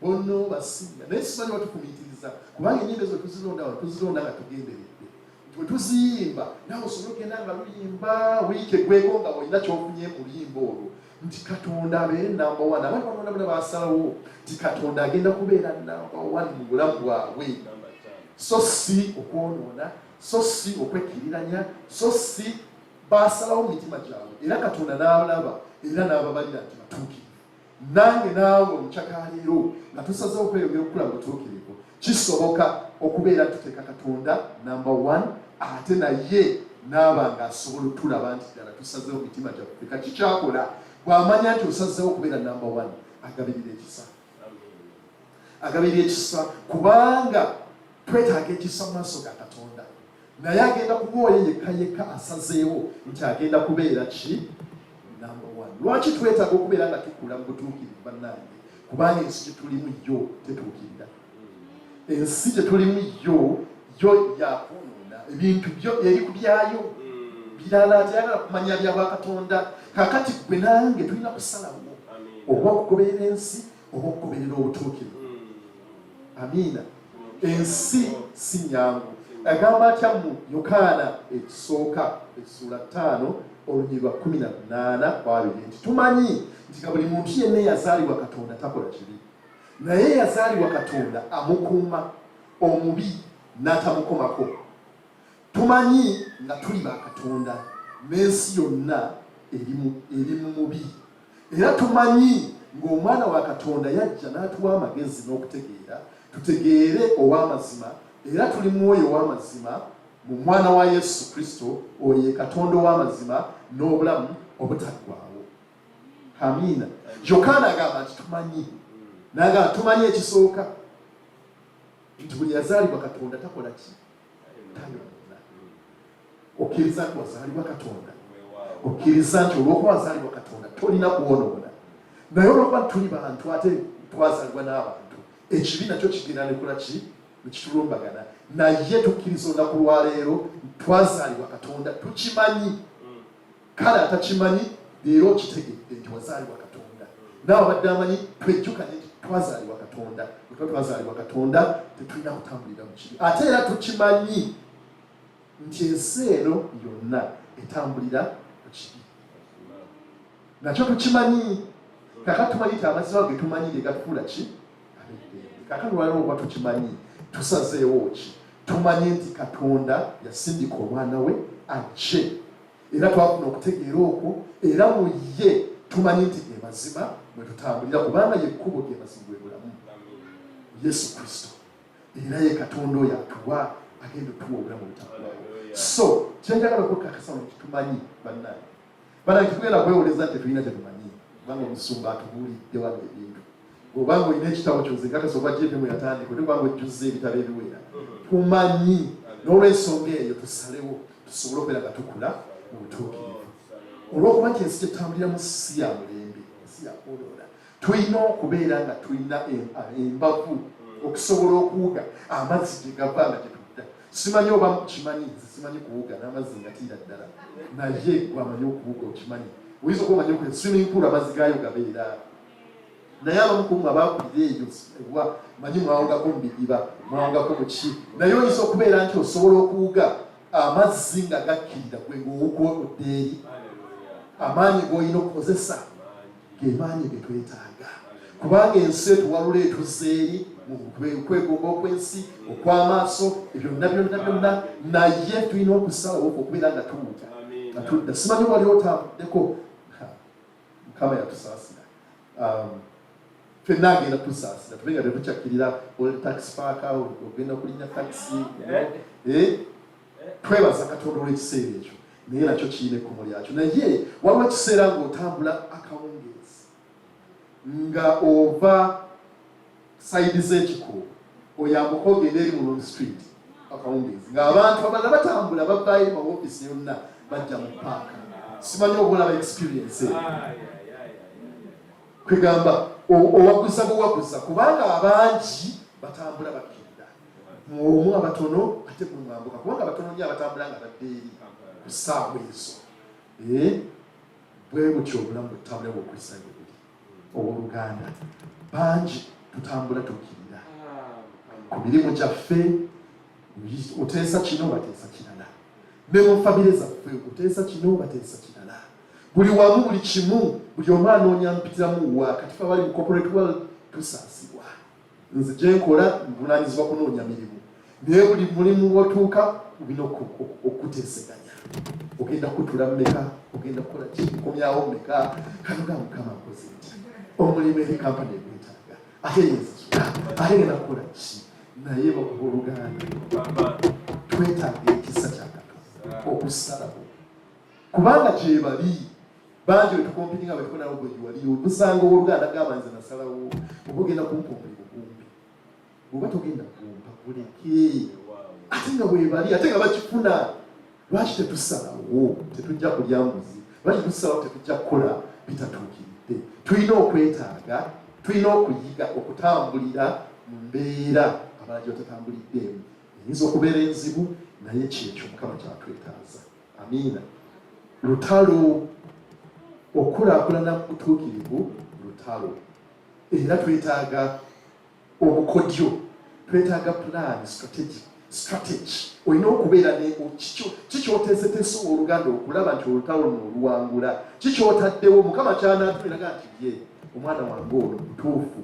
bonna obasinga, naye simanyi watufumiitiriza, kubanga ennyimba ezo tuzironda wano, tuzironda nga tugenderedde nti bwe tuziyimba naawe osobola okugenda nga luyimba wiiki eggweko nga olina kyofunye mu luyimba olwo, nti Katonda abeere number one. Abantu bano bonna basalawo nti Katonda agenda kubeera number one mu bulamu bwabwe, so si okwonoona, so si okwekkiriranya, so si basalawo mu mitima gyabwe, era Katonda n'alaba era n'ababalira nti batuukirivu. Nange naawe omukyaka leero nga tusazeewo okweyongera okukula mu butuukirivu, kisoboka okubeera tuteeka Katonda number one, ate naye naaba ng'asobola otulaba nti ddala tusazeewo mitima gyaffe. Kakikyakola bw'amanya nti osazeewo okubeera number one, agabirira ekisa, agabirira ekisa, kubanga twetaaga ekisa mu maaso ga Katonda. Naye agenda kuba oyo yekka yekka asazeewo nti agenda kubeera ki? Number one. Lwaki twetaaga okubeera nga tukula mu butuukirivu, bannange? Kubanga ensi gye tulimu yo tetuukirira. Ensi gye tulimu yo yakwonoona ebintu byo, eri ku byayo birala, teyagala kumanya bya bwakatonda. Kakati gwe nange tulina kusalawo oba okugoberera ensi oba okugoberera obutuukirivu. Amiina. Ensi si nyangu. Agamba atya mu Yokaana ekisooka essuula 5 olunyiriri lwa 18 ku 20 nti tumanyi nti nga buli muntu yenna eyazaalibwa Katonda takola kibi, naye eyazaalibwa Katonda amukuuma, omubi n'atamukomako. Tumanyi nga tuli ba Katonda, n'ensi yonna eri mu mubi. Era tumanyi ng'Omwana wa Katonda yajja n'atuwa amagezi n'okutegeera, tutegeere ow'amazima, era tuli mwoyo ow'amazima mu Mwana wa Yesu Kristo, oyo ye Katonda ow'amazima n'obulamu obutaggwaawo. Amiina. Yokaana agamba nti tumanyi, n'agamba tumanyi ekisooka nti buli yazaalibwa Katonda takola ki? Tayonoona. Okkiriza nti wazaalibwa Katonda? Okkiriza nti olw'okuba wazaalibwa Katonda tolina kwonoona? Naye olw'okuba tuli bantu ate twazaalibwa n'abantu, ekibi nakyo kigenda nekola ki? Nekitulumbagana. Naye tukkiriza olunaku lwaleero twazaalibwa Katonda, tukimanyi. Kale atakimanyi leero okitegedde nti wazaalibwa Katonda. Naawe abadde amanyi, twejjukanye nti twazaalibwa Katonda. Bwe tuba twazaalibwa Katonda tetulina kutambulira mu kibi. Ate era tukimanyi nti ensi eno yonna etambulira mu kibi, nakyo tukimanyi. Kakati tumanyi nti amazima ge tumanyi ge gatufuula ki? Ab'eddembe. Kakati lwaliro okuba tukimanyi, tusazeewo ki? Tumanye nti Katonda yasindika Omwana we ajje. Era twafuna okutegeera okwo, era mu ye tumanyi nti ge mazima mwe tutambulira, kubanga ye kkubo, ge mazima, bwe bulamu, Yesu Kristo. Era ye Katonda oyo atuwa, agenda otuwa obulamu obutaggwaawo. So kyenjagala okwekakasa nti tumanyi, bannange, bannange, tetugenda kwewoleza nti tetulina kyetumanyi, kubanga omusumba atubuulidde wano ebintu. Obanga olina ekitabo kyoze nkakasa oba JPM yatandika ote, kubanga ojjuzza ebitabo ebiwera. Tumanyi, n'olwensonga eyo tusalewo tusobole okubeera nga tukula mu butuukirivu. Olw'okuba nti ensi gyetutambuliramu si ya mulembe, ensi ya kwonoona, tulina okubeera nga tulina embavu okusobola okuwuga amazzi gye gava nga gyetudda. Simanyi oba kimanyi, nze simanyi kuwuga n'amazzi nga tiira ddala, naye gwe amanyi okuwuga okimanyi. Oyinza okuba omanyi oku swimming pool amazzi gaayo gabeera, naye abamu ku mmwe abakulira eyo ewa manyi mwawugako mu bidiba, mwawugako mu ki, naye oyinza okubeera nti osobola okuwuga amazzi nga gakkirira, gwe ng'owuga odda eri. Amaanyi g'olina okukozesa ge maanyi ge twetaaga, kubanga ensi etuwalula, etuzza eri mu kwegomba okw'ensi, okw'amaaso, byonna byonna byonna. Naye tulina okusalawo okubeera nga tuwuga nga tudda. Simanyi wali otambuddeko. Mukama yatusaasira, ffenna agenda tusaasira tube nga tetukyakkirira old taxi park, ogenda kulinnya taxi. Eh? Twebaza Katonda olw'ekiseera ekyo, naye nakyo kirina ekkomo lyakyo. Naye waliwo ekiseera ng'otambula akawungeezi nga ova side z'Ekikuubo, oyambuka ogenda eri mu Long Street, akawungeezi ng'abantu abalala batambula bavaayo mu mawofiisi yonna bajja mu paaka. Simanyi oba olaba experience eyo. Kwegamba owaguza buwaguza, kubanga abangi batambula bakkirira omu, abatono ate kumwambuka, kubanga batono nnyo abatambula nga badde eri ku ssaawa ezo. Eh, bwe butyo obulamu bwe tutambula bwokristaayo bwe buli, owooluganda. Bangi tutambula tukkirira ku mirimu gyaffe, oteesa kino, bateesa kirala, ne mu famire zaffe oteesa kino, bateesa kirala, buli wamu, buli kimu, buli omu anoonya mpitiramu wa. Kati fe abali mu corporate world tusaasibwa. Nze gyenkola nvunanyizibwa kunoonya mirimu, naye buli mulimu wotuuka olina okuteeseganya, ogenda kutula mmeka, ogenda kukola ki, nkomyawo mmeka. Kanoga Mukama, nkoze nti omulimu eri kampani egwetaaga, ate yensasula, ate genda kukola ki? Naye oluganda, twetaaga ekisa kya Katonda okusalawo, kubanga gyebali bangi betucompetinga, betukonawo bwe wali obusanga owooluganda gamba, nze nasalawo, oba ogenda kumpa omulimu gumpi oba togenda kumpa, guleke. Ate nga bwebali, ate nga bakifuna. Lwaki tetusalawo tetujja kulya nguzi? Lwaki tusalawo tetujja kukola bitatuukiridde? Tulina okwetaaga, tulina okuyiga okutambulira mu mbeera abalala gye batatambuliddeemu. Eyinza okubeera enzibu, naye kyekyo Mukama kyatwetaaza. Amiina. Lutalo okulaakulana mu butuukirivu, lutalo, era twetaaga obukodyo, twetaaga plan, strategy. Olina okubeera ne kikyoteeseteese, owooluganda, okulaba nti olutalo luno oluwangula. Kikyotaddewo Mukama kyanaatuliraga nti ye omwana wange ono mutuufu,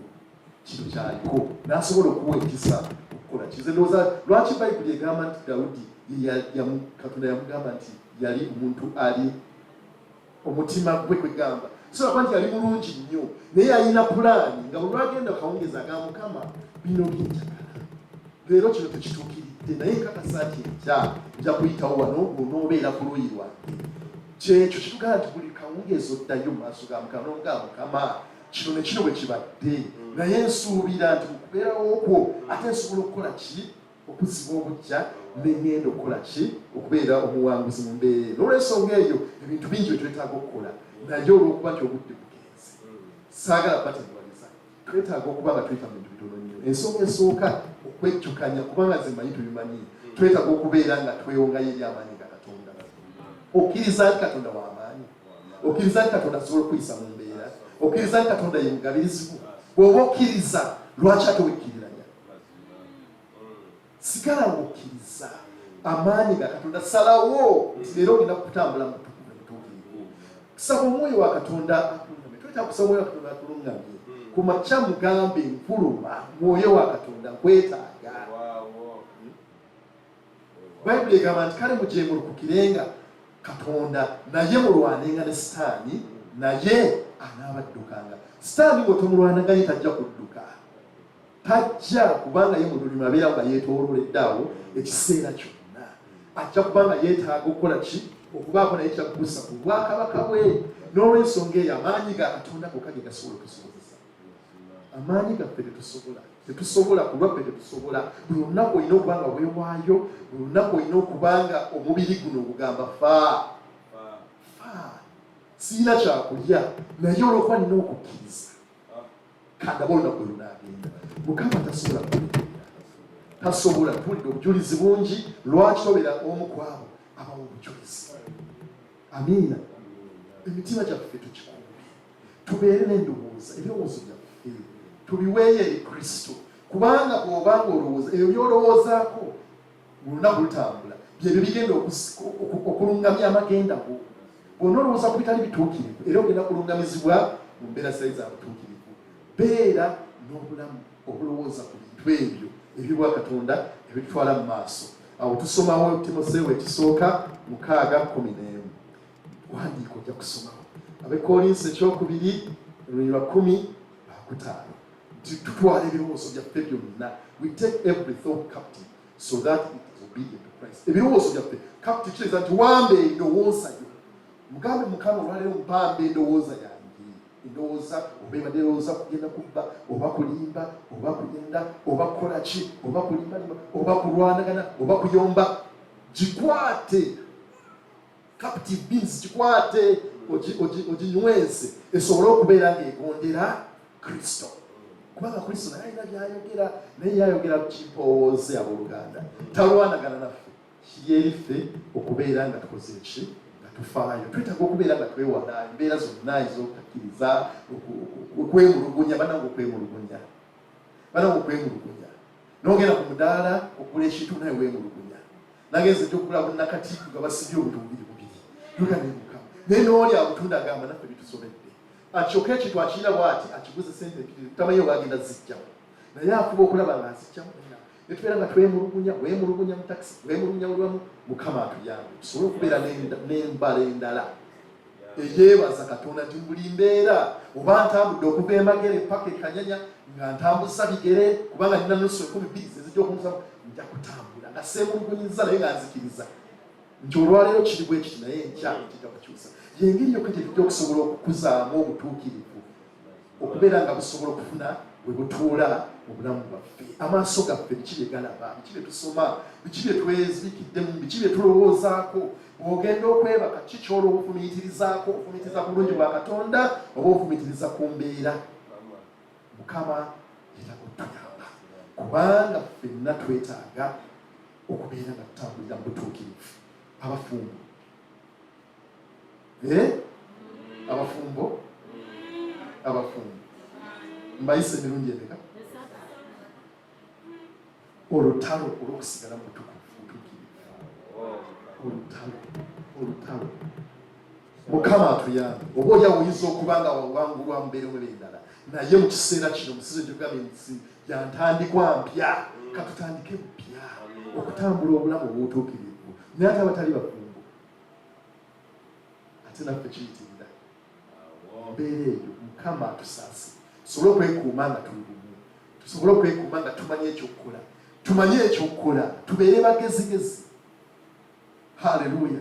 kino kyaliko n'asobola okuwa ekisa okukola kize. Ndowooza lwaki Bayibuli egamba nti Dawudi Katonda yamugamba nti yali omuntu ali omutima gwe, kwegamba sobola kuba nti yali mulungi nnyo, naye yalina pulaani nga bwe lwagenda kawungezi aga Mukama, bino byenjagala leero, kino tekituukiridde, naye nkakasa nti enkya nja kuyitawo wano onoobeera ku luuyi lwange. Kyekyo kitugamba nti buli kawungeezi oddayo mu maaso ga Mukama n'omugamba, Mukama, kino ne kino bwe kibadde, naye nsuubira nti mu kubeerawo kwo ate nsobola okukola ki, okuzibwa obujja, neŋŋenda okukola ki, okubeera omuwanguzi mu mbeera eno. Olw'ensonga eyo ebintu bingi bye twetaaga okukola, naye olw'okuba nti obudde bugenze, saagala bateewaliza. Twetaaga okuba nga tuyita mu bintu bitono nnyo. Ensonga esooka, okwejjukanya, kubanga nze mmanyi tubimanyi, twetaaga okubeera nga twewongayo eri amaanyi ga Katonda. Okkiriza nti Katonda w'amaanyi? Okkiriza nti Katonda asobola okuyisa mu mbeera? Okkiriza nti Katonda ye mugabirizi? Bw'oba okkiriza, lwaki ate wekkiriranya? Sigala ng'okkiriza amaanyi ga Katonda. Salawo nti leero ogenda kutambula mu butuukirivu. Saba omwoyo wa Katonda akulungamye. Twetaaga kusaba omwoyo wa Katonda atulungamye ku makya. Mugambe, nfuluma, mwoyo wa Katonda, nkwetaaga. Bayibuli egamba nti kale mujeemulukukirenga. Katonda, naye mulwanenga ne Sitaani, naye anaabaddukanga. Sitaani ng'otomulwanaganye tajja kudduka, tajja, kubanga ye mululimu abeera nga yeetoololedde awo ekiseera kyonna. Ajja kuba nga yeetaaga okukola ki? Okubaako naye kyaggusa ku bwakabaka bwe. N'olw'ensonga eyo amaanyi ga Katonda gokka ge gasobola okutusobozesa. Amaanyi gaffe tetusobola, tetusobola ku lwaffe, tetusobola. Buli lunaku olina okuba nga weewaayo, buli lunaku olina okuba nga omubiri guno ogugamba fa fa, sirina kyakulya, naye olwokuba nina okukkiriza kandaba olunaku lwe lunaagenda. Mukama tasobola kulekerera, tasobola. Tuwulidde obujulizi bungi, lwaki tobeera omu ku abo abawa obujulizi? Amiina. Emitima gyaffe tugikuume, tubeere n'endowooza, ebirowoozo byaffe tubiweeyo eri Kristo, kubanga bw'oba ng'olowooza ebyo by'olowoozaako mu lunaku lutambula, byebyo bigenda okulungamya amagenda go. Bw'onoolowooza ku bitali bituukirivu, era ogenda kulungamizibwa mu mbeera zitali za butuukirivu. Beera n'obulamu obulowooza ku bintu ebyo eby'obwa Katonda ebitutwala mu maaso. Awo tusomawo Timoseewo ekisooka 6:11. Wandiika ojja kusomawo. Abekkolinso ekyokubiri olunyiriri lwa 15 nti tutwala ebirowoozo byaffe byonna, we take every thought captive so that it is obedient to Christ. Ebirowoozo byaffe captive kitegeeza nti wamba endowooza yo, mugambe Mukama olwaleero mpamba endowooza yange, endowooza oba ebadde erowooza kugenda kubba oba kulimba oba kugenda oba kukola ki oba kulimbalimba oba kulwanagana oba kuyomba, gikwate. Captive means gikwate, oginyweze esobole okubeera ng'egondera Kristo, kubanga Kristo naye alina byayogera, naye yayogera kimpowooze. Abooluganda, talwanagana naffe, kiri eri ffe okubeera nga tukoze eki, nga tufaayo. Twetaaga okubeera nga twewala embeera zonna ez'okutakkiriza, okwemulugunya. Banange, okwemulugunya, banange, okwemulugunya. N'ogenda ku mudaala okugula ekintu naye weemulugunya. Nagenze nja okugula bunakati nga basibye obuntu bubiri bubiri, luga ne Mukama, naye n'oli abutunda agamba naffe bitusobedde. Akyokka ekintu akirina bw'ati akiguze sente empitirivu, tamanyi oba agenda zijjamu, naye afuba okulaba nga azijjamu. Ne tubeera nga twemulugunya, weemulugunya mu takisi, weemulugunya buli wamu. Mukama atuyambe tusobole okubeera n'embala endala eyeebaza Katonda nti buli mbeera, oba ntambudde okuva emagere paka ekanyanya nga ntambuza bigere kubanga nina nusu 2000 ezijja okunza, nja kutambula nga seemulugunyiza, naye nga nzikiriza nti olwaleero kiri bwe kiti, naye enkya kijja kukyusa. Yengeri yokka gye tujja okusobola okukuzaamu obutuukirivu okubeera nga busobola okufuna we butuula mu bulamu bwaffe. Amaaso gaffe biki bye galaba, biki bye tusoma, biki bye twezibikiddemu, biki bye tulowoozaako? Bw'ogenda okwebaka, ki ky'olwofumiitirizaako? Ofumiitiriza ku bulungi bwa Katonda oba ofumiitiriza ku mbeera? Mukama yeetaaga okutuyamba, kubanga ffenna twetaaga okubeera nga tutambulira mu butuukirivu. Abafumbo, eh? Abafumbo, abafumbo, mbayise emirundi emeka? Olutalo olw'okusigala mu butukuvu, butuukirivu, olutalo, olutalo. Mukama atuyambe. Oba oli awo oyinza okuba nga wawangulwa mu mbeera endala, naye mu kiseera kino musizo gyogambye nti yantandikwa mpya, katutandike bupya okutambula obulamu obutuukirivu. Naye ate abatali bafumbo, ate naffe kiyitirira mbeera eyo. Mukama atusaasire tusobole okwekuuma nga tuli bumu, tusobole okwekuuma nga tumanyi ekyokukola, tumanye ekyokukola, tubeere bagezigezi. Haleluya!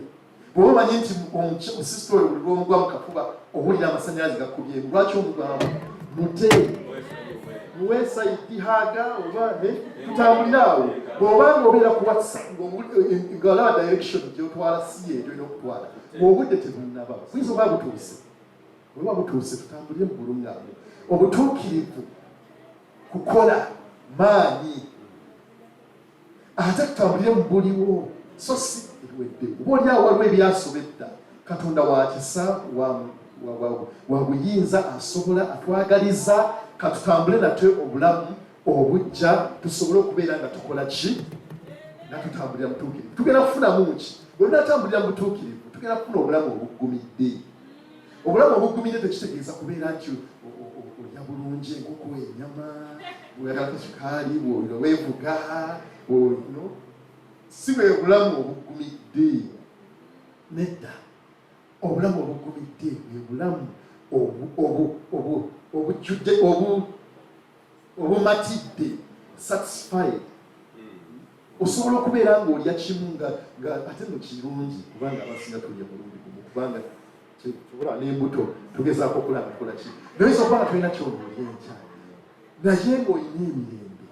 Bw'oba omanyi nti omusisita oyo buli lwomugwa mu kafuba owulira amasanyalaze gakubyemu, lwaki omugamba mute muwe side hug oba tutambulire awo? Bw'oba nga obeera ku WhatsApp ng'olaba direction gyotwala si yeeyo olina okutwala, ng'obudde tebunnaba, buyinza oba butuuse, bweba butuuse, tutambulire mu bulungamu. Obutuukirivu kukola maanyi, ate tutambulire mu buliwo so si ebiwedde. Oba oli awo waliwo ebyasoba edda, Katonda wa kisa, wa buyinza, asobola atwagaliza. Katutambule nate obulamu obujja, tusobole okubeera nga tukola ki, nga tutambulira mutuukirivu. Tugenda kufunamu ki bwe tunatambulira mu butuukirivu? Tugenda kufuna obulamu obuggumidde. Obulamu obuggumidde tekitegeeza kubeera nti olya bulungi enkoko, ennyama, bweyagalako sukaali, weevuga. No, si bwe bulamu obuggumidde. Nedda, obulamu obugumidde bwe bulamu obujjudde, obumatidde, satisfied. Osobola okubeera ng'olya kimu nga ate no kirungi, kubanga abasinga tulya mulundi gumu, kubanga tubula n'embuto tugezaako okulaba tukola ki. Naye oyinza okuba nga tolina ky'onoolya enkya, naye ng'olina emirembe.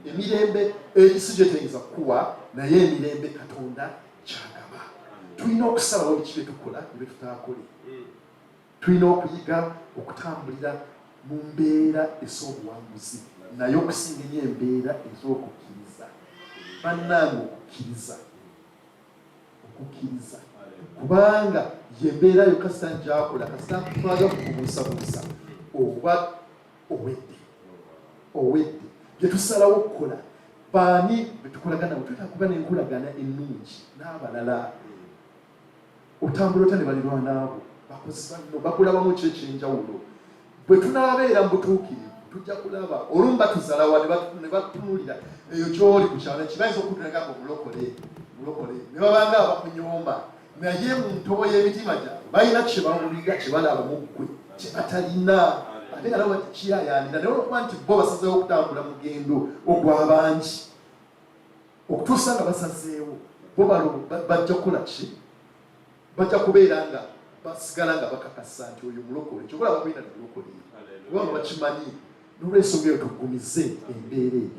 Emirembe ensi gye teyinza kukuwa, naye emirembe Katonda kyagaba. Tulina okusalawo biki bye tukola ne bye tutaakole. Tulina okuyiga okutambulira mu mbeera ez'obuwanguzi, naye okusinga ennyo embeera ez'okukkiriza. Bannange, okukkiriza, okukkiriza, kubanga ye mbeera yokka Sitaani gy'akola. Kasita akutwaza kukubuusabuusa, oba owedde, owedde. Bye tusalawo okukola, baani be tukolagana nabo? Twetaaga kuba n'enkolagana ennungi n'abalala. Otambula otya ne balirwana bo, bakozi banno? Bakulabamu ki ekyenjawulo? Bwe tunaabeera mu butuukirivu, tujja kulaba olumu batuzalawa ne batutunulira eyo gy'oli ku kyalo kibayinza okutunulira nga omulokole, mulokole, ne babanga abakunyomba, naye mu ntobo y'emitima gyabwe balina kye bawulira, kye balaba mu ggwe kye batalina, ate nga nabo kiyayaanira. Naye olwokuba nti bo basazeewo okutambula mugendo ogw'abangi okutuusa nga basazeewo, bo bajja kukola ki? Bajja kubeera nga basigala nga bakakasa nti oyo mulokole. Kyobola bakulina mulokole kubanga bakimanyi. N'olwensonga eyo tugumize embeera eyo,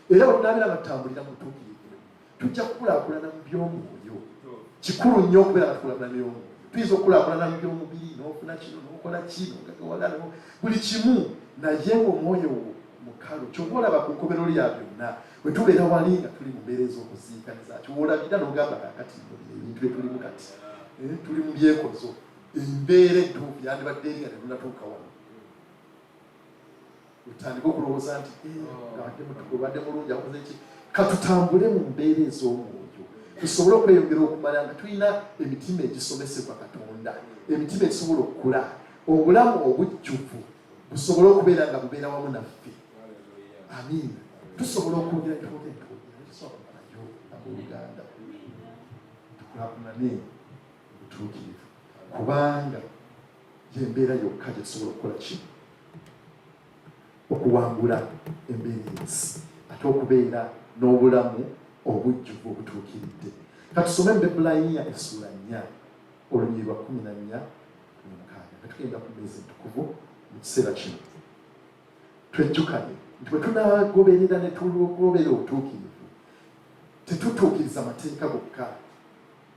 era bwe tunabeera nga tutambulira mu butuukirivu, tujja kukulaakulana mu by'omwoyo. Kikulu nnyo okubeera nga tukulaakulana mu by'omwoyo. Tuyinza okukulaakulana mu by'omubiri, n'ofuna kino, n'okola kino, gagawala buli kimu, naye ng'omwoyo wo mukalu. Kyova olaba ku nkomerero ya byonna bwe tubeera wali nga tuli mu mbeera ez'okuziikaniza, kiwoolabira n'ogamba, kakati nno bino ebintu bye tulimu kati, tuli mu byekozo. Embeera entuufu yandibadde eri nga tetunatuuka wano, otandike okulowooza nti, "Eh, abadde mutuku, obadde mulungi, akoze ki?" Katutambule mu mbeera ez'omwoyo tusobole okweyongera okumala nga tulina emitima egisomesebwa Katonda, emitima egisobola okukula, obulamu obujjuvu busobole okubeera nga bubeera wamu naffe. Amiina. Tusobola okwogera, twogere, twogere, tusobola kumalayo. Abooluganda, tukulakulane obutuukirivu, kubanga yembeera yokka gye tusobola okukola ki? Okuwangula embeera ensi, ate okubeera n'obulamu obujjuvu obutuukiridde. Katusome mu Bebbulaniya essuula 4, olunyiri lwa 14 16, nga tugenda ku mmeeza entukuvu. Mu kiseera kino twejjukanye nti bwe tunaagoberera ne tugoberera obutuukirivu, tetutuukiriza mateeka gokka,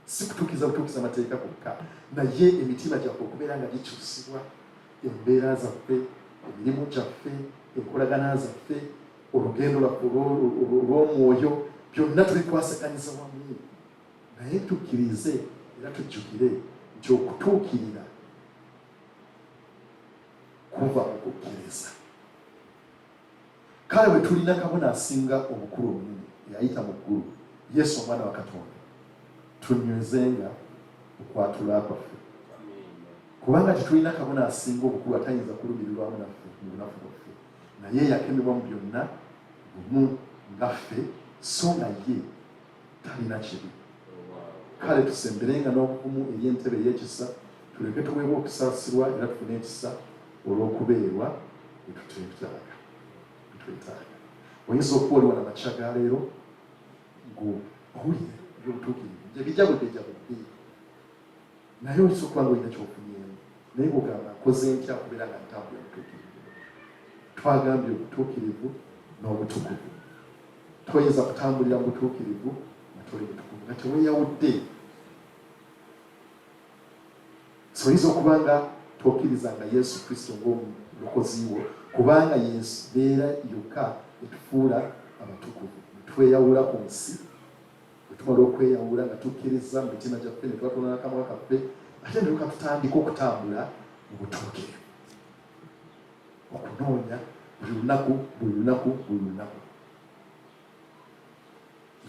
si kutuukiriza butuukiriza mateeka gokka, naye emitima gyaffe okubeera nga gikyusibwa, embeera zaffe, emirimu gyaffe, enkolagana zaffe, olugendo lwaffe olw'omwoyo, byonna tubikwasaganyiza wamu. Naye tukkirize era tujjukire nti okutuukirira kuva mu kukkiriza. Kale bwe tulina kabona asinga obukulu omunene eyayita mu ggulu, Yesu Omwana wa Katonda, tunywezenga okwatula kwaffe, kubanga tetulina kabona asinga obukulu atayinza kulumirirwamu naffe mu bunafu bwaffe, naye yakemebwa mu byonna bumu nga ffe, so nga ye talina kibi. Kale tusemberenga n'obuvumu eri entebe ey'ekisa, tuleke tuweebwe okusaasirwa era tufune ekisa olw'okubeerwa bwe tutwetaaga. Oyinza okuba oli wano amakya ga leero ng'owulira ebyobutuukirivu gye bijabudde jabudde, naye oyinza okuba nga olina kyofunyeemu, naye ng'ogamba, nkoze ntya okubeera nga ntambula obutuukirivu? Twagambye obutuukirivu n'obutukuvu. Toyinza kutambulira mu butuukirivu nga toli mutukuvu, nga teweeyawudde. So oyinza okuba nga tokkiriza nga Yesu Kristo ng'omulokozi wo, kubanga yembeera yokka etufuula abatukuvu. Tweyawula ku nsi. Bwe tumala okweyawula nga tukkiriza mu mitima gyaffe ne twatula n'akamwa kaffe, ate ne tuka tutandika okutambula mu butuukirivu, okunoonya buli lunaku, buli lunaku, buli lunaku.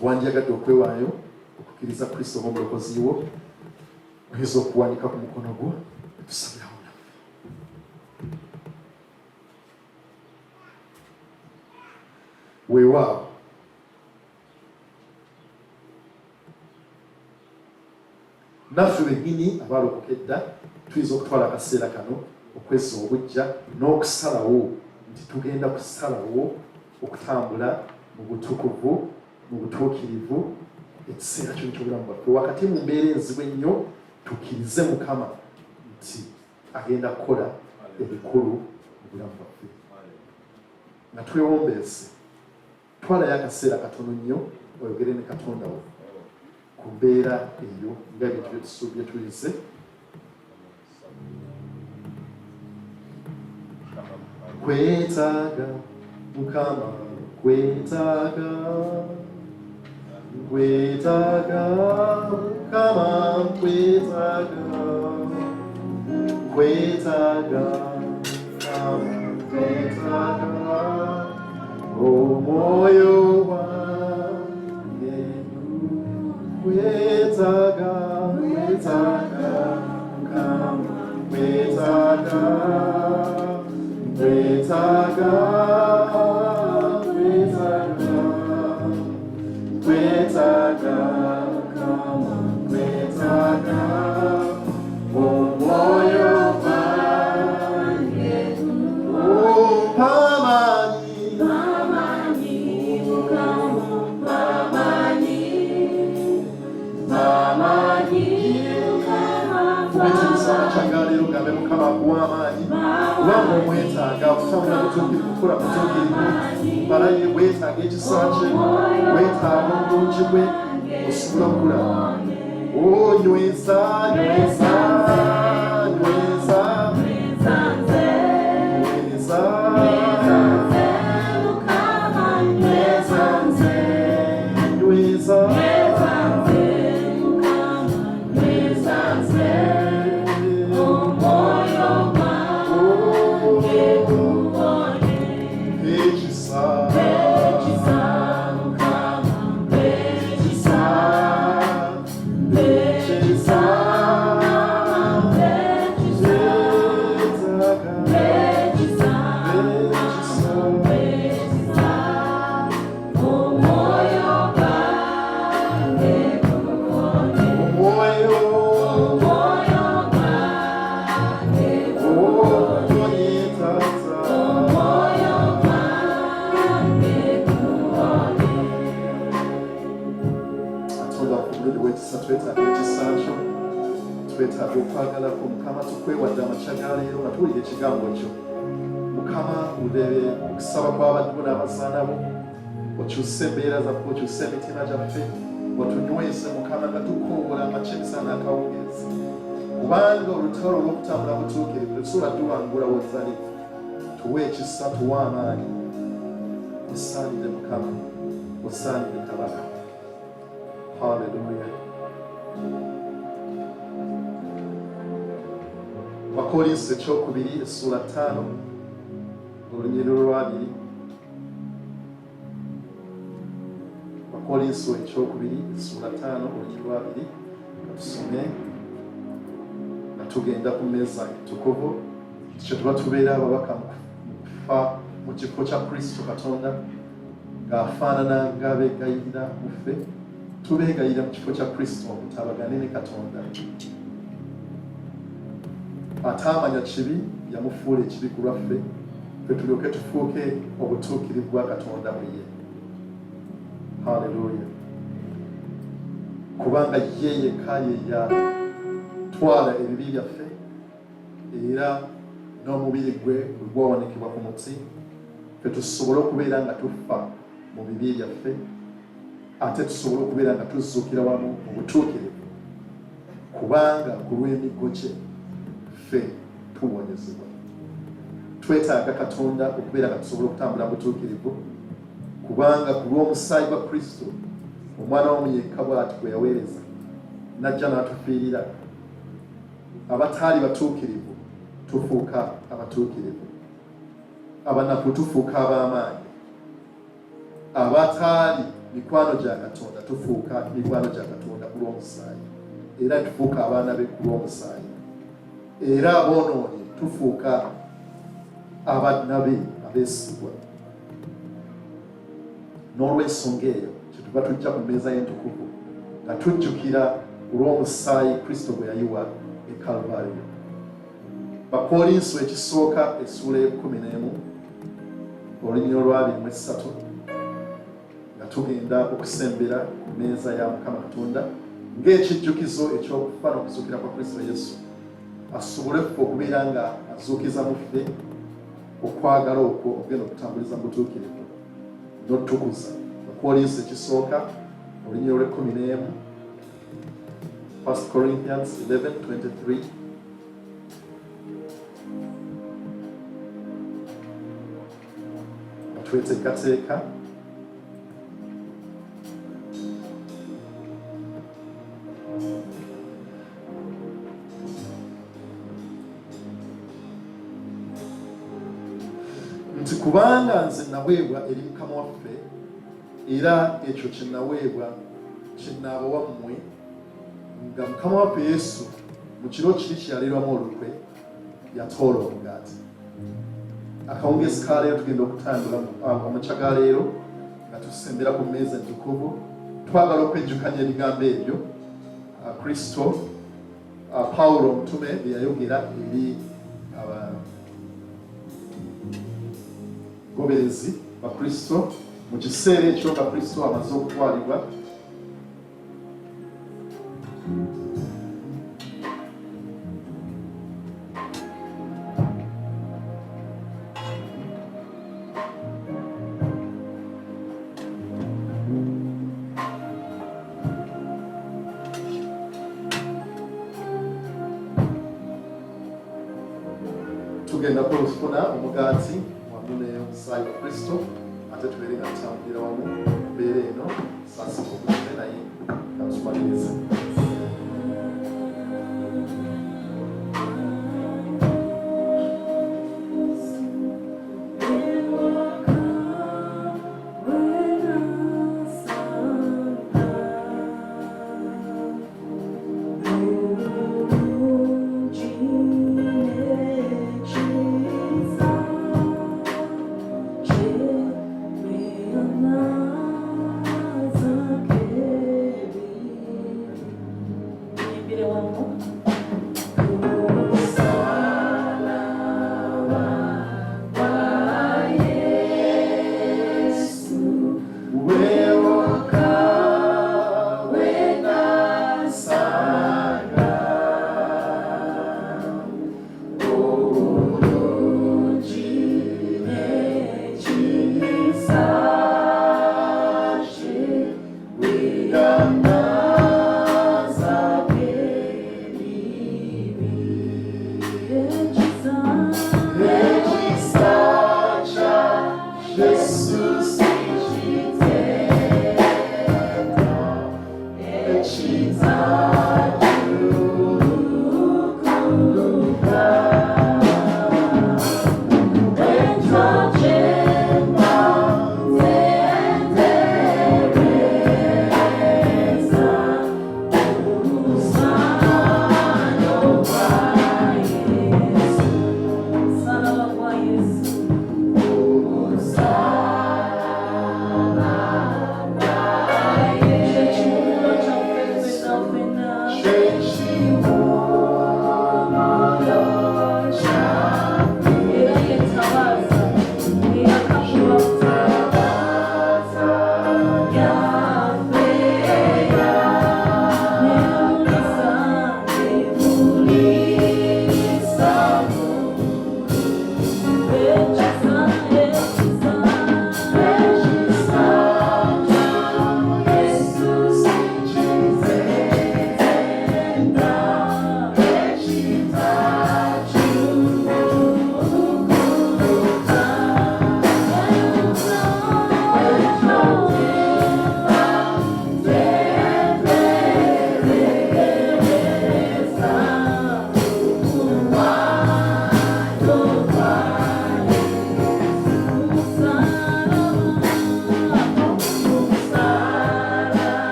Wandyagadde okwewaayo okukkiriza Kristo ng'omulokozi wo, oyinza okuwanika ku mukono gwo, tusabirawo naffe. Weewaawo, Naffe bennyini abaalokoka edda tuyinza okutwala akaseera kano okwezza obuggya n'okusalawo nti tugenda kusalawo okutambula mu butukuvu, mu butuukirivu ekiseera kino ky'obulamu bwaffe. Wakati mu mbeera enzibu ennyo, tukkirize Mukama nti agenda kukola ebikulu mu bulamu bwaffe. Nga twewombeese, twalayo akaseera katono nnyo oyogere ne Katonda wo ku mbeera eyo nga ebintu bye tuyize. Kwetaaga Mukama, kwetaaga, kwetaaga Mukama, kwetaaga, kwetaaga Mukama, kwetaaga omwoyo wange, kwetaaga, kwetaaga Mukama, kwetaaga, kwetaaga, kwetaaga, kwetaaga Mukama, kwetaaga omwoyo wange, ompa amaanyi, Fumiitiriza amakya ga leero gambe Mukama akuwa amaanyi kubanga omwetaaga okutambula butuukirivu, kukola butuukirivu, balaye weetaaga ekisa kye, weetaaga obulungi bwe osobola okukula. Oh, nyweza, nyweza, nyweza, nyweza, nyweza. Ekisa, ekisa, ekisa, ekisa, ekisa. Omwoyo, otonye tata. Katonda ku mulundi w'ekisa twetaaga ekisa kyo, twetaaga okwagala kwo Mukama. Tukwewadde amakya ga leero nga tuwulira ekigambo kyo Mukama. Ulebe okusaba kw'abaddu bo n'abazaana bo, okyuse embeera zaffe, okyuse emitima gyaffe, otunyweze Mukama nga tukoowola amakya, emisana n'akawungeezi, kubanga olutalo olw'okutambula butuukirivu tetusobola tuwangula wozali. Tuwe ekisa, tuwe amaanyi. Osaanidde Mukama, osaanidde Kabaka. Haleluya. Bakolinso ekyokubiri essuula 5 olunyiriri olwabiri. Bakolinso ekyokubiri essuula 5 olunyiriri olwabiri, tusome nga tugenda ku mmeeza entukuvu. Kye tuba tubeera ababaka mu kufa mu kifo kya Kristo Katonda ng'afaanana ng'abeegayirira mu ffe, tubeegayirira mu kifo kya Kristo mutabagane ne Katonda. Ataamanya kibi yamufuula ekibi ku lwaffe, ffe tulyoke tufuuke obutuukirivu bwa Katonda mu ye. Haleluya! Kubanga ye yekka ye yatwala ebibi byaffe, era n'omubiri gwe bwe gwawanikibwa ku muti, ffe tusobole okubeera nga tufa mu bibi byaffe, ate tusobole okubeera nga tuzuukira wamu mu butuukirivu, kubanga ku lw'emiggo gye ffe tuwonyezebwa. Twetaaga Katonda okubeera nga tusobola okutambula mu butuukirivu, kubanga ku lw'omusaayi gwa Kristo omwana w'omu yekka bw'ati gwe yaweereza n'ajja n'atufiirira, abataali batuukirivu tufuuka abatuukirivu, abanafu tufuuka ab'amaanyi, abataali mikwano gya Katonda tufuuka mikwano gya Katonda ku lw'omusaayi, era tufuuka abaana be ku lw'omusaayi, era aboonoonyi tufuuka abaana be abeesigwa. N'olw'ensonga eyo kyetuva tujja ku mmeeza y'entukuvu nga tujjukira Ku lw'omusaayi Kristo gwe yayiwa e Kalvario. Bakolinso ekisooka essuula y'ekkumi n'emu olunyiriri olw'abiri mu esatu, nga tugenda okusembera ku mmeeza ya Mukama Katonda ng'ekijjukizo eky'okufa n'okuzuukira kwa Kristo Yesu, asobole ffe okubeera nga azuukiza mu ffe okwagala okwo okugenda okutambuliza mu butuukirivu n'otukuza. Bakolinso ekisooka olunyiriri olw'ekkumi n'emu, 1 Corinthians 11:23. Nga tweteekateeka, nti kubanga nze naweebwa eri Mukama waffe, era ekyo kye naweebwa kye naabawa mmwe, nga Mukama waffe Yesu mu kiro kiri kyeyalirwamu olukwe yatoola omugaati. Akawungeezi ka leero tugenda okutandula amakya ga leero nga tusembera ku mmeeza entukuvu. Twagala okwejjukanya ebigambo ebyo Kristo, Pawulo omutume bye yayogera eri abagoberezi ba Kristo mu kiseera ekyo nga Kristo amaze okutwalibwa. Tugenda kufuna omugaati wamu n'omusaayi wa Kristo, ate tubeere nga tutambulira wamu mbeera eno saasika okuze, naye nga tumaliriza.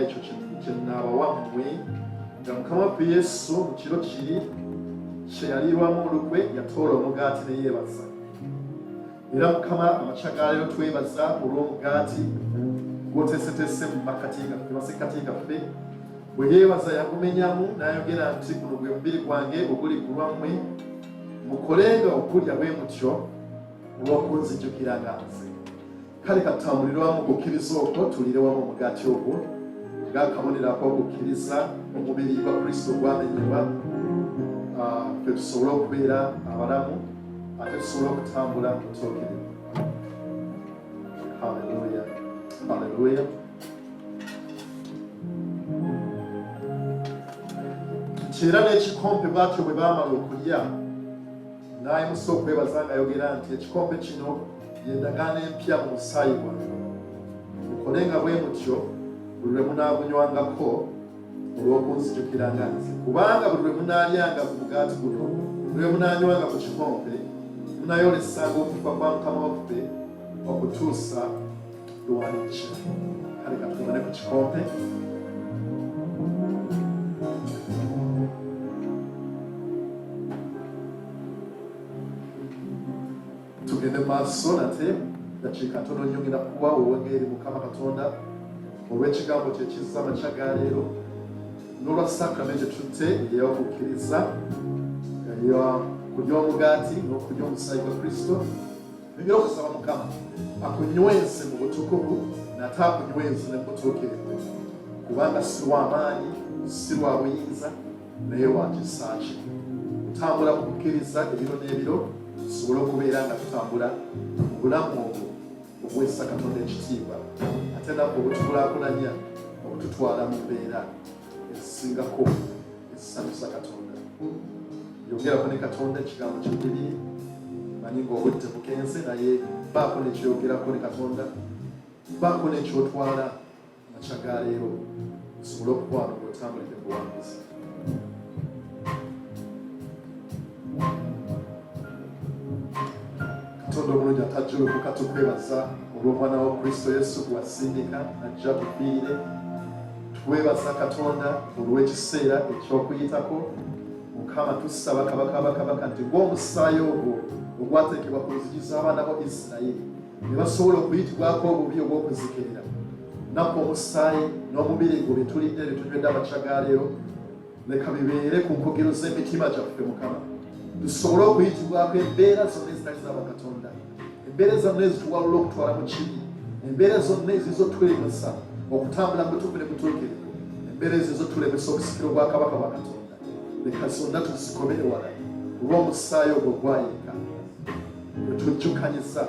Ekyo kye nnaabawa mmwe, nga Mukama waffe Yesu mu kiro kiri kye yaliirwamu olukwe yatoola omugaati ne yeebaza. Era Mukama, amakya ga leero twebaza olw'omugaati gw'oteeseteese mu makkati gaffe, masekkati gaffe. Bwe yeebaza yagumenyamu n'ayogera nti, Guno gwe mubiri gwange oguli ku lwammwe, mukolenga okulya bwe mutyo olw'okunzijukiranga nze. Kale katutambulire wamu okukkiriza okwo, tuliire wamu omugaati ogwo ng'akabonero ak'okukkiriza omubiri gwa Kristo ogwamenyebwa, ffe tusobole okubeera abalamu ate tusobole okutambula mu butuukirivu. Haleluya, haleluya. Nti era n'ekikompe bw'atyo bwe baamala okulya, n'ayimusa okwebaza ng'ayogera nti, Ekikompe kino ye ndagaano empya mu musaayi gwange. Mukole nga bwe mutyo buli lwe munaagunywangako olw'okunzijukiranga nze. Kubanga buli lwe munaalyanga ku mugaati guno, buli lwe munaanywanga ku kikompe, munaayolesanga okufa kwa Mukama waffe okutuusa lw'alijja. Kale katugabane ku kikompe. Tugende maaso nate dakiika ntono nnyo, ngenda kuwa owenga eri Mukama Katonda olw'ekigambo kye kizza amakya ga leero n'olwa sakramenti gye tutte ey'okukkiriza, eyokulya omugaati n'okunywa omusaayi gwa Kristo. Nengera okusaba Mukama akunyweze mu butukuvu nate akunyweze ne mubutuukirivu, kubanga si lwa maanyi, si lwa buyinza, naye wa kisa kye. Kutambula mu kukkiriza ebiro n'ebiro, tusobole okubeera nga tutambula mu bulamu obwo obuweesa Katonda ekitiibwa, ate naffe obutukulaakulanya okututwala mu mbeera ezisingako ezisanyusa Katonda. Yogerako ne Katonda ekigambo ky'ebiri, manyi ng'obudde bugenze, naye baako nekyogerako ne Katonda, baako nekyotwala amakya ga leero osobole okukwano ng'otambulidde mu buwanguzi. Katonda omulungi atajjulukuka, tukwebaza olw'omwana wa Kristo Yesu gwasindika ajja tufiirire. Twebaza Katonda olw'ekiseera eky'okuyitako. Mukama, tusaba Kabaka bakabaka nti ng'omusaayi ogwo ogwateekebwa ku nzigi z'abaana bo Isirayiri ne basobola okuyitibwako obubi obw'okuzikirira, naffe omusaayi n'omubiri gwo bye tulidde bye tunywedde amakya ga leero, leka bibeere ku nkugiro z'emitima gyaffe Mukama, tusobole okuyitibwako embeera zonna ezitali za bakatonda, embeera zonna ezituwalula okutwala mu kibi, embeera zonna eziyinza otulemesa okutambula mu butuufu ne butuukirivu, embeera eziyinza otulemesa obusikiro bwa Kabaka bwa Katonda. Leka zonna tuzigobere wala olw'omusaayi ogwo gwayiika wetujjukanyiza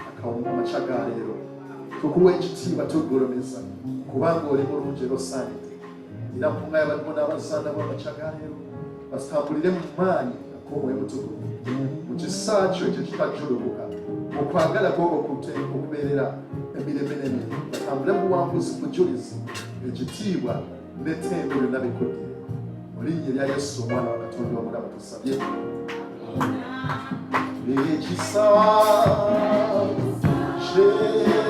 akawunga amakya ga leero. Tukuwa ekitiibwa, tugulumiza kubanga oli mulungi era osaanidde. Era mpunga y'abalimu n'abazaana b'amakya ga leero basitambulire mu maanyi ak'Omwoyo Mutukuvu, mu kisa kyo ekyo kitajjulukuka, mu kwagala kwo okubeerera emirembe n'emirembe, batambule mu buwanguzi, bujulizi, ekitiibwa n'ettendo byonna bikuddire mu linnya erya Yesu omwana wa Katonda omulamu tusabye. Ekisa kye.